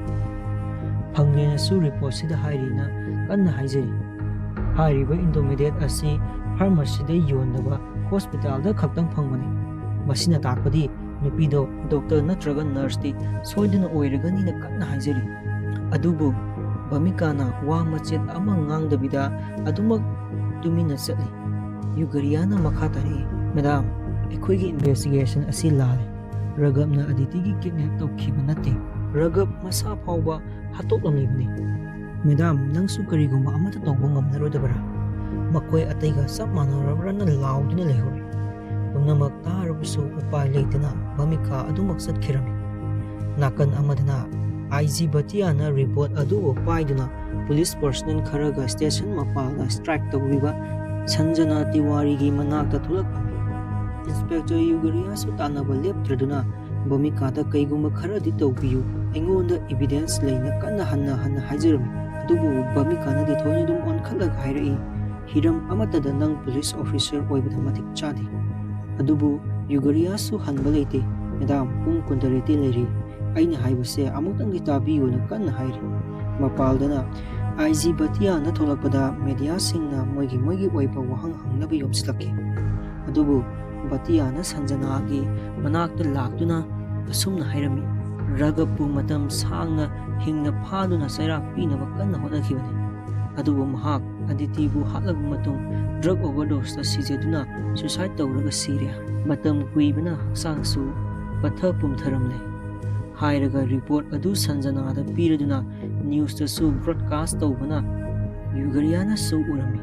ꯐꯪꯂꯦꯅꯁꯨ ꯔꯤꯄꯣꯔꯠꯁꯤꯗ ꯍꯥꯏꯔꯤꯅ ꯀꯟꯅ ꯍꯥꯏꯖꯔꯤ"꯫ ꯍꯥꯏꯔꯤꯕ ꯏꯟꯗꯣꯃꯤꯗꯦꯠ ꯑꯁꯤ ꯐꯥꯔꯃꯥꯁꯤꯗ ꯌꯣꯟꯗꯕ ꯍꯣꯁꯄꯤꯇꯥꯜꯗ ꯈꯛꯇꯪ ꯐꯪꯕꯅꯤ꯫ ꯃꯁꯤꯅ ꯇꯥꯛꯄꯗꯤ ꯅꯨꯄꯤꯗꯣ ꯗꯣꯛꯇꯔ ꯅꯠꯇ꯭ꯔꯒ ꯅꯔꯁꯇꯤ ꯁꯣꯏꯗꯅ ꯑꯣꯏꯔꯒꯅꯤꯅ ꯀꯟꯅ ꯍꯥꯏꯖꯔꯤ꯫ ꯑꯗꯨꯕꯨ ꯕꯃꯤꯀꯥꯅ ꯋꯥ ꯃꯆꯦꯠ ꯑꯃ ꯉꯥꯡꯗꯕꯤꯗ ꯑꯗꯨꯃꯛ ꯇꯨꯃꯤꯟꯅ ꯆꯠꯂꯤ꯫ ꯌꯨꯒꯔꯤꯌꯥꯅ ꯃꯈꯥ ꯇꯥꯔꯛꯏ, "ꯃꯦꯗꯥꯝ, ꯑꯩꯈꯣꯏꯒꯤ ꯏꯟꯚꯦꯁꯇꯤꯒꯦꯁꯟ ꯑꯁꯤ ꯂꯥꯜꯂꯦ꯫ ꯔꯒꯕꯅ ꯑꯗꯤꯇꯤꯒꯤ ꯀꯤꯗꯅꯦꯞ ꯇꯧꯈꯤꯕ ꯅꯠꯇꯦ꯫ ꯔꯒꯕ ꯃꯁꯥ ꯐꯥꯎꯕ ꯍꯥꯠꯇꯣꯛꯂꯝꯂꯤꯕꯅꯤ꯫ ꯃꯦꯗꯥꯝ, ꯅꯪꯁꯨ ꯀꯔꯤꯒꯨꯝꯕ ꯑꯃꯠꯇ ꯇꯧꯕ ꯉꯝꯂꯔꯣꯏꯗꯕꯔꯥ? ꯃꯈꯣꯏ ꯑꯇꯩꯒ ꯆꯞ ꯃꯥꯟꯅꯔꯕ꯭ꯔꯥꯅ ꯂꯥꯎꯗꯨꯅ ꯂꯩꯍꯧꯔꯤ꯫" ꯄꯨꯝꯅꯃꯛ ꯇꯥꯔꯕꯁꯨ ꯎꯄꯥꯏ ꯂꯩꯇꯅ ꯕꯃꯤꯀꯥ ꯑꯗꯨꯃꯛ ꯆꯠꯈꯤꯔꯝꯃꯤ꯫ ꯅꯥꯀꯟ ꯑꯃꯗꯅ ꯑꯥꯏ ꯖꯤ ꯕꯇꯤꯌꯥꯅ ꯔꯤꯄꯣꯔꯠ ꯑꯗꯨꯕꯨ ꯄꯥꯏꯗꯨꯅ ꯄꯨꯂꯤꯁ ꯄꯔꯁꯅꯦꯜ ꯈꯔꯒ ꯁ꯭ꯇꯦꯁꯟ ꯃꯄꯥꯟꯗ ꯁ꯭ꯇ꯭ꯔꯥꯏꯛ ꯇꯧꯔꯤꯕ ꯁꯟꯖꯅꯥ ꯇꯤꯋꯥꯔꯤꯒꯤ ꯃꯅꯥꯛꯇ ꯊꯣꯛꯂꯛꯄꯅꯤ꯫ ꯏꯟꯁꯄꯦꯛꯇꯔ ꯌꯨꯒꯔꯤꯌꯥꯁꯨ ꯇꯥꯟꯅꯕ ꯂꯦꯞꯇ꯭ꯔꯗꯨꯅ ꯕꯃꯤꯀꯥꯗ ꯀꯩꯒꯨꯝꯕ ꯈꯔꯗꯤ ꯇꯧꯕꯤꯌꯨ, ꯑꯩꯉꯣꯟꯗ ꯏꯚꯤꯗꯦꯟꯁ ꯂꯩꯅ ꯀꯟꯅ ꯍꯟꯅ ꯍꯟꯅ ꯍꯥꯏꯖꯔꯝꯃꯤ꯫ ꯑꯗꯨꯕꯨ ꯕꯃꯤꯀꯥꯅꯗꯤ ꯊꯣꯏꯅ ꯑꯗꯨꯝ ꯑꯣꯟꯈꯠꯂꯒ ꯍꯥꯏꯔꯛꯏ, "ꯍꯤꯔꯝ ꯑꯃꯠꯇꯗ ꯅꯪ ꯄꯨꯂꯤꯁ ꯑꯣꯐꯤꯁꯔ ꯑꯣꯏꯕꯗ ꯃꯇꯤꯛ ꯆꯥꯗꯦ꯫" ꯑꯗꯨꯕꯨ ꯌꯨꯒꯔꯤꯌꯥꯁꯨ ꯍꯟꯕ ꯂꯩꯇꯦ꯫ "ꯃꯦꯗꯥꯝ, ꯄꯨꯡ ꯀꯨꯟꯇꯔꯦꯠꯇꯤ ꯂꯩꯔꯤ꯫ ꯑꯩꯅ ꯍꯥꯏꯕꯁꯦ ꯑꯃꯨꯛꯇꯪꯗꯤ ꯇꯥꯕꯤꯌꯨꯅ" ꯀꯟꯅ ꯍꯥꯏꯔꯤ꯫ ꯃꯄꯥꯜꯗꯅ ꯑꯥꯏ ꯖꯤ ꯕꯇꯤꯌꯥꯅ ꯊꯣꯛꯂꯛꯄꯗ ꯃꯦꯗꯤꯌꯥꯁꯤꯡꯅ ꯃꯣꯏꯒꯤ ꯃꯣꯏꯒꯤ ꯑꯣꯏꯕ ꯋꯥꯍꯪ ꯍꯪꯅꯕ ꯌꯣꯝꯁꯤꯜꯂꯛꯈꯤ꯫ ꯑꯗꯨꯕꯨ ꯕꯇꯤꯌꯥꯅ ꯁꯟꯖꯅꯥꯒꯤ ꯃꯅꯥꯛꯇ ꯂꯥꯛꯇꯨꯅ ꯑꯁꯨꯝꯅ ꯍꯥꯏꯔꯝꯃꯤ, "ꯔꯒꯕꯄꯨ ꯃꯇꯝ ꯁꯥꯡꯅ ꯍꯤꯡꯅ ꯐꯥꯗꯨꯅ ꯆꯩꯔꯥꯛ ꯄꯤꯅꯕ ꯀꯟꯅ ꯍꯣꯠꯅꯈꯤꯕꯅꯤ꯫ ꯑꯗꯨꯕꯨ ꯃꯍꯥꯛ ꯑꯗꯤꯇꯤꯕꯨ ꯍꯥꯠꯂꯕ ꯃꯇꯨꯡ ꯗ꯭ꯔꯒ ꯑꯣꯚꯔꯗꯣꯁꯇ ꯁꯤꯖꯗꯨꯅ ꯁꯨꯏꯁꯥꯏꯗ ꯇꯧꯔꯒ ꯁꯤꯔꯦ꯫ ꯃꯇꯝ ꯀꯨꯏꯕꯅ ꯍꯛꯆꯥꯡꯁꯨ ꯄꯠꯊ ꯄꯨꯝꯊꯔꯝꯂꯦ꯫" ꯍꯥꯏꯔꯒ ꯔꯤꯄꯣꯔꯠ ꯑꯗꯨ ꯁꯟꯖꯅꯥꯗ ꯄꯤꯔꯗꯨꯅ ꯅ꯭ꯌꯨꯁꯇꯁꯨ ꯕ꯭ꯔꯣꯗꯀꯥꯁ ꯇꯧꯕꯅ ꯌꯨꯒꯔꯤꯌꯥꯅꯁꯨ ꯎꯔꯝꯃꯤ꯫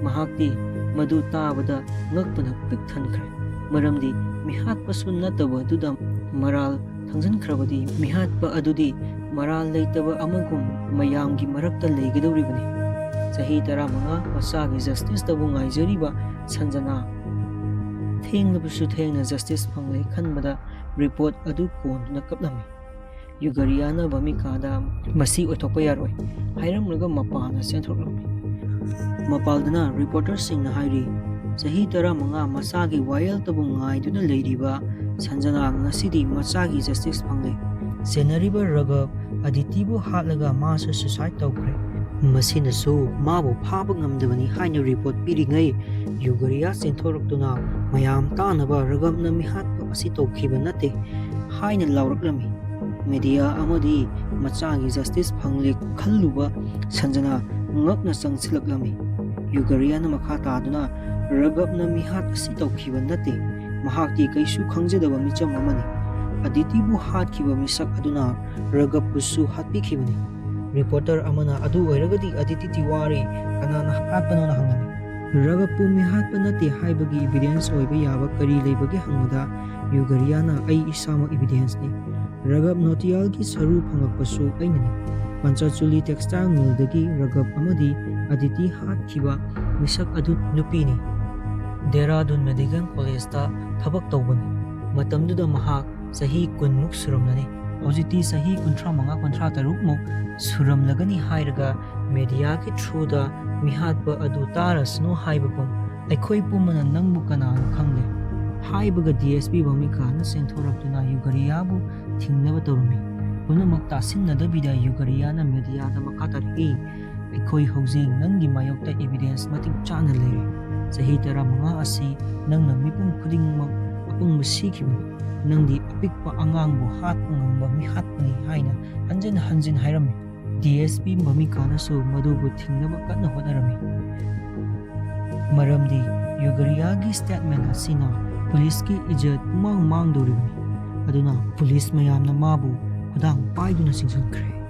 ꯃꯍꯥꯛꯇꯤ ꯃꯗꯨ ꯇꯥꯕꯗ ꯉꯛꯄꯅ ꯄꯤꯛ ꯊꯟꯈ꯭ꯔꯦ꯫ ꯃꯔꯝꯗꯤ ꯃꯤꯍꯥꯠꯄꯁꯨ ꯅꯠꯇꯕ ꯑꯗꯨꯗ ꯃꯔꯥꯜ ꯊꯪꯖꯤꯟꯈ꯭ꯔꯕꯗꯤ ꯃꯤꯍꯥꯠꯄ ꯑꯗꯨꯗꯤ ꯃꯔꯥꯜ ꯂꯩꯇꯕ ꯑꯃꯒꯨꯝ ꯃꯌꯥꯝꯒꯤ ꯃꯔꯛꯇ ꯂꯩꯒꯗꯧꯔꯤꯕꯅꯤ꯫ ꯆꯍꯤ ꯇꯔꯥꯃꯉꯥ ꯃꯆꯥꯒꯤ ꯖꯁꯇꯤꯁꯇꯕꯨ ꯉꯥꯏꯖꯔꯤꯕ ꯁꯟꯖꯅꯥ ꯊꯦꯡꯂꯕꯁꯨ ꯊꯦꯡꯅ ꯖꯁꯇꯤꯁ ꯐꯪꯂꯦ ꯈꯟꯕꯗ ꯔꯤꯄꯣꯔꯠ ꯑꯗꯨ ꯀꯣꯟꯗꯨꯅ ꯀꯞꯂꯝꯃꯤ꯫ ꯌꯨꯒꯔꯤꯌꯥꯅ ꯕꯃꯤꯀꯥꯗ "ꯃꯁꯤ ꯑꯣꯏꯊꯣꯛꯄ ꯌꯥꯔꯣꯏ" ꯍꯥꯏꯔꯝꯂꯒ ꯃꯄꯥꯟꯗ ꯆꯦꯟꯊꯣꯛꯂꯝꯃꯤ꯫ ꯃꯄꯥꯜꯗꯅ ꯔꯤꯄꯣꯔꯇꯔꯁꯤꯡꯅ ꯍꯥꯏꯔꯤ, "ꯆꯍꯤ ꯇꯔꯥꯃꯉꯥ ꯃꯆꯥꯒꯤ ꯋꯥꯌꯦꯜꯇꯕꯨ ꯉꯥꯏꯗꯨꯅ ꯂꯩꯔꯤꯕ ꯁꯟꯖꯅꯥ ꯉꯁꯤꯗꯤ ꯃꯆꯥꯒꯤ ꯖꯁꯇꯤꯁ ꯐꯪꯂꯦ꯫ ꯁꯦꯟꯅꯔꯤꯕ ꯔꯒꯕ ꯑꯗꯤꯇꯤꯕꯨ ꯍꯥꯠꯂꯒ ꯃꯥꯁꯨ ꯁꯨꯏꯁꯥꯏꯗ ꯇꯧꯈ꯭ꯔꯦ꯫ ꯃꯁꯤꯅꯁꯨ ꯃꯥꯕꯨ ꯐꯥꯕ ꯉꯝꯗꯕꯅꯤ ꯍꯥꯏꯅ ꯔꯤꯄꯣꯔꯠ ꯄꯤꯔꯤꯉꯩ ꯌꯨꯒꯔꯤꯌꯥ ꯆꯦꯟꯊꯣꯔꯛꯇꯨꯅ ꯃꯌꯥꯝ ꯇꯥꯅꯕ ꯔꯒꯕꯅ ꯃꯤꯍꯥꯠꯄ ꯑꯁꯤ ꯇꯧꯈꯤꯕ ꯅꯠꯇꯦ ꯍꯥꯏꯅ ꯂꯥꯎꯔꯛꯂꯝꯃꯤ꯫ ꯃꯦꯗꯤꯌꯥ ꯑꯃꯗꯤ ꯃꯆꯥꯒꯤ ꯖꯁꯇꯤꯁ ꯐꯪꯂꯦ ꯈꯜꯂꯨꯕ ꯁꯟꯖꯅꯥ ꯉꯛꯅ ꯆꯪꯁꯤꯜꯂꯛꯂꯝꯃꯤ꯫ ꯌꯨꯒꯔꯤꯌꯥꯅ ꯃꯈꯥ ꯇꯥꯗꯨꯅ ꯔꯒꯕꯅ ꯃꯤꯍꯥꯠ ꯑꯁꯤ ꯇꯧꯈꯤꯕ ꯅꯠꯇꯦ, ꯃꯍꯥꯛꯇꯤ ꯀꯩꯁꯨ ꯈꯪꯖꯗꯕ ꯃꯤꯆꯝ ꯑꯃꯅꯤ꯫ ꯑꯗꯤꯇꯤꯕꯨ ꯍꯥꯠꯈꯤꯕ ꯃꯤꯁꯛ ꯑꯗꯨꯅ ꯔꯒꯕꯄꯨꯁꯨ ꯍꯥꯠꯄꯤꯈꯤꯕꯅꯤ꯫ ꯔꯤꯄꯣꯔꯇꯔ ꯑꯃꯅ ꯑꯗꯨ ꯑꯣꯏꯔꯒꯗꯤ ꯑꯗꯤꯇꯤ ꯇꯤꯋꯥꯔꯤ ꯀꯅꯥꯅ ꯍꯥꯠꯄꯅꯣꯅ ꯍꯪꯂꯝꯃꯤ꯫ ꯔꯒꯕꯄꯨ ꯃꯤꯍꯥꯠꯄ ꯅꯠꯇꯦ ꯍꯥꯏꯕꯒꯤ ꯏꯕꯤꯗꯦꯟꯁ ꯑꯣꯏꯕ ꯌꯥꯕ ꯀꯔꯤ ꯂꯩꯕꯒꯦ ꯍꯪꯕꯗ ꯌꯨꯒꯔꯤꯌꯥꯅ ꯑꯩ ꯏꯁꯥꯃꯛ ꯏꯕꯤꯗꯦꯟꯁꯅꯤ꯫ ꯔꯒꯕ ꯅꯣꯇꯤꯌꯥꯜꯒꯤ ꯁꯔꯨ ꯐꯪꯂꯛꯄꯁꯨ ꯑꯩꯅꯅꯤ꯫ ꯄꯟꯆꯆꯨꯂꯤ ꯇꯦꯛꯁꯇꯥꯏꯜ ꯃꯤꯜꯗꯒꯤ ꯔꯒꯕ ꯑꯃꯗꯤ ꯑꯗꯤꯇꯤ ꯍꯥꯠꯈꯤꯕ ꯃꯤꯁꯛ ꯑꯗꯨ ꯅꯨꯄꯤꯅꯤ꯫ ꯗꯦꯔꯥꯗꯨꯟ ꯃꯦꯗꯤꯀꯦꯜ ꯀꯣꯂꯦꯖꯇ ꯊꯕꯛ ꯇꯧꯕꯅꯤ꯫ ꯃꯇꯝꯗꯨꯗ ꯃꯍꯥꯛ ꯆꯍꯤ ꯀꯨꯟꯃꯨꯛ ꯁꯨꯔꯝꯂꯅꯤ꯫ ꯍꯧꯖꯤꯛꯇꯤ ꯆꯍꯤ ꯀꯨꯟꯊ꯭ꯔꯥ ꯃꯉꯥ, ꯀꯨꯟꯊ꯭ꯔꯥ ꯇꯔꯨꯛꯃꯨꯛ ꯁꯨꯔꯝꯂꯒꯅꯤ ꯍꯥꯏꯔꯒ ꯃꯦꯗꯤꯌꯥꯒꯤ ꯊ꯭ꯔꯨꯗ ꯃꯤꯍꯥꯠꯄ ꯑꯗꯨ ꯇꯥꯔꯁꯅꯨ ꯍꯥꯏꯕꯒꯨꯝ, "ꯑꯩꯈꯣꯏ ꯄꯨꯝꯕꯅ ꯅꯪꯕꯨ ꯀꯅꯥꯅꯣ ꯈꯪꯂꯦ" ꯍꯥꯏꯕꯒ ꯗꯤ ꯑꯦꯁ ꯄꯤ ꯚꯃꯤꯀꯥꯅ ꯆꯦꯟꯊꯣꯔꯛꯇꯨꯅ ꯌꯨꯒꯔꯤꯌꯥꯕꯨ ꯊꯤꯡꯅꯕ ꯇꯧꯔꯝꯃꯤ꯫ ꯄꯨꯝꯅꯃꯛ ꯇꯥꯁꯤꯟꯅꯗꯕꯤꯗ ꯌꯨꯒꯔꯤꯌꯥꯅ ꯃꯦꯗꯤꯌꯥꯗ ꯃꯈꯥ ꯇꯥꯔꯛꯏ, "ꯑꯩꯈꯣꯏ ꯍꯧꯖꯤꯛ ꯅꯪꯒꯤ ꯃꯥꯌꯣꯛꯇ ꯏꯕꯤꯗꯦꯟꯁ ꯃꯇꯤꯛ ꯆꯥꯅ ꯂꯩꯔꯦ꯫ ꯆꯍꯤ ꯇꯔꯥꯃꯉꯥ ꯑꯁꯤ ꯅꯪꯅ ꯃꯤꯄꯨꯝ ꯈꯨꯗꯤꯡꯃꯛ ꯑꯄꯪꯕ ꯁꯤꯈꯤꯕꯅꯤ꯫ ꯅꯪꯗꯤ ꯑꯄꯤꯛꯄ ꯑꯉꯥꯡꯕꯨ ꯍꯥꯠꯄ ꯉꯝꯕ ꯃꯤꯍꯥꯠꯄꯅꯤ" ꯍꯥꯏꯅ ꯍꯟꯖꯤꯟ ꯍꯟꯖꯤꯟ ꯍꯥꯏꯔꯝꯃꯤ꯫ ꯗꯤ ꯑꯦꯁ ꯄꯤ ꯚꯃꯤꯀꯥꯅꯁꯨ ꯃꯗꯨꯕꯨ ꯊꯤꯡꯅꯕ ꯀꯟꯅ ꯍꯣꯠꯅꯔꯝꯃꯤ꯫ ꯃꯔꯝꯗꯤ ꯌꯨꯒꯔꯤꯌꯥꯒꯤ ꯁ꯭ꯇꯦꯠꯃꯦꯟ ꯑꯁꯤꯅ ꯄꯨꯂꯤꯁꯀꯤ ꯏꯖꯠ ꯄꯨꯃꯥꯡ ꯃꯥꯡꯗꯧꯔꯤꯕꯅꯤ꯫ ꯑꯗꯨꯅ ꯄꯨꯂꯤꯁ ꯃꯌꯥꯝꯅ ꯃꯥꯕꯨ ꯈꯨꯗꯥꯡ ꯄꯥꯏꯗꯨꯅ ꯆꯤꯡꯁꯤꯟꯈ꯭ꯔꯦ꯫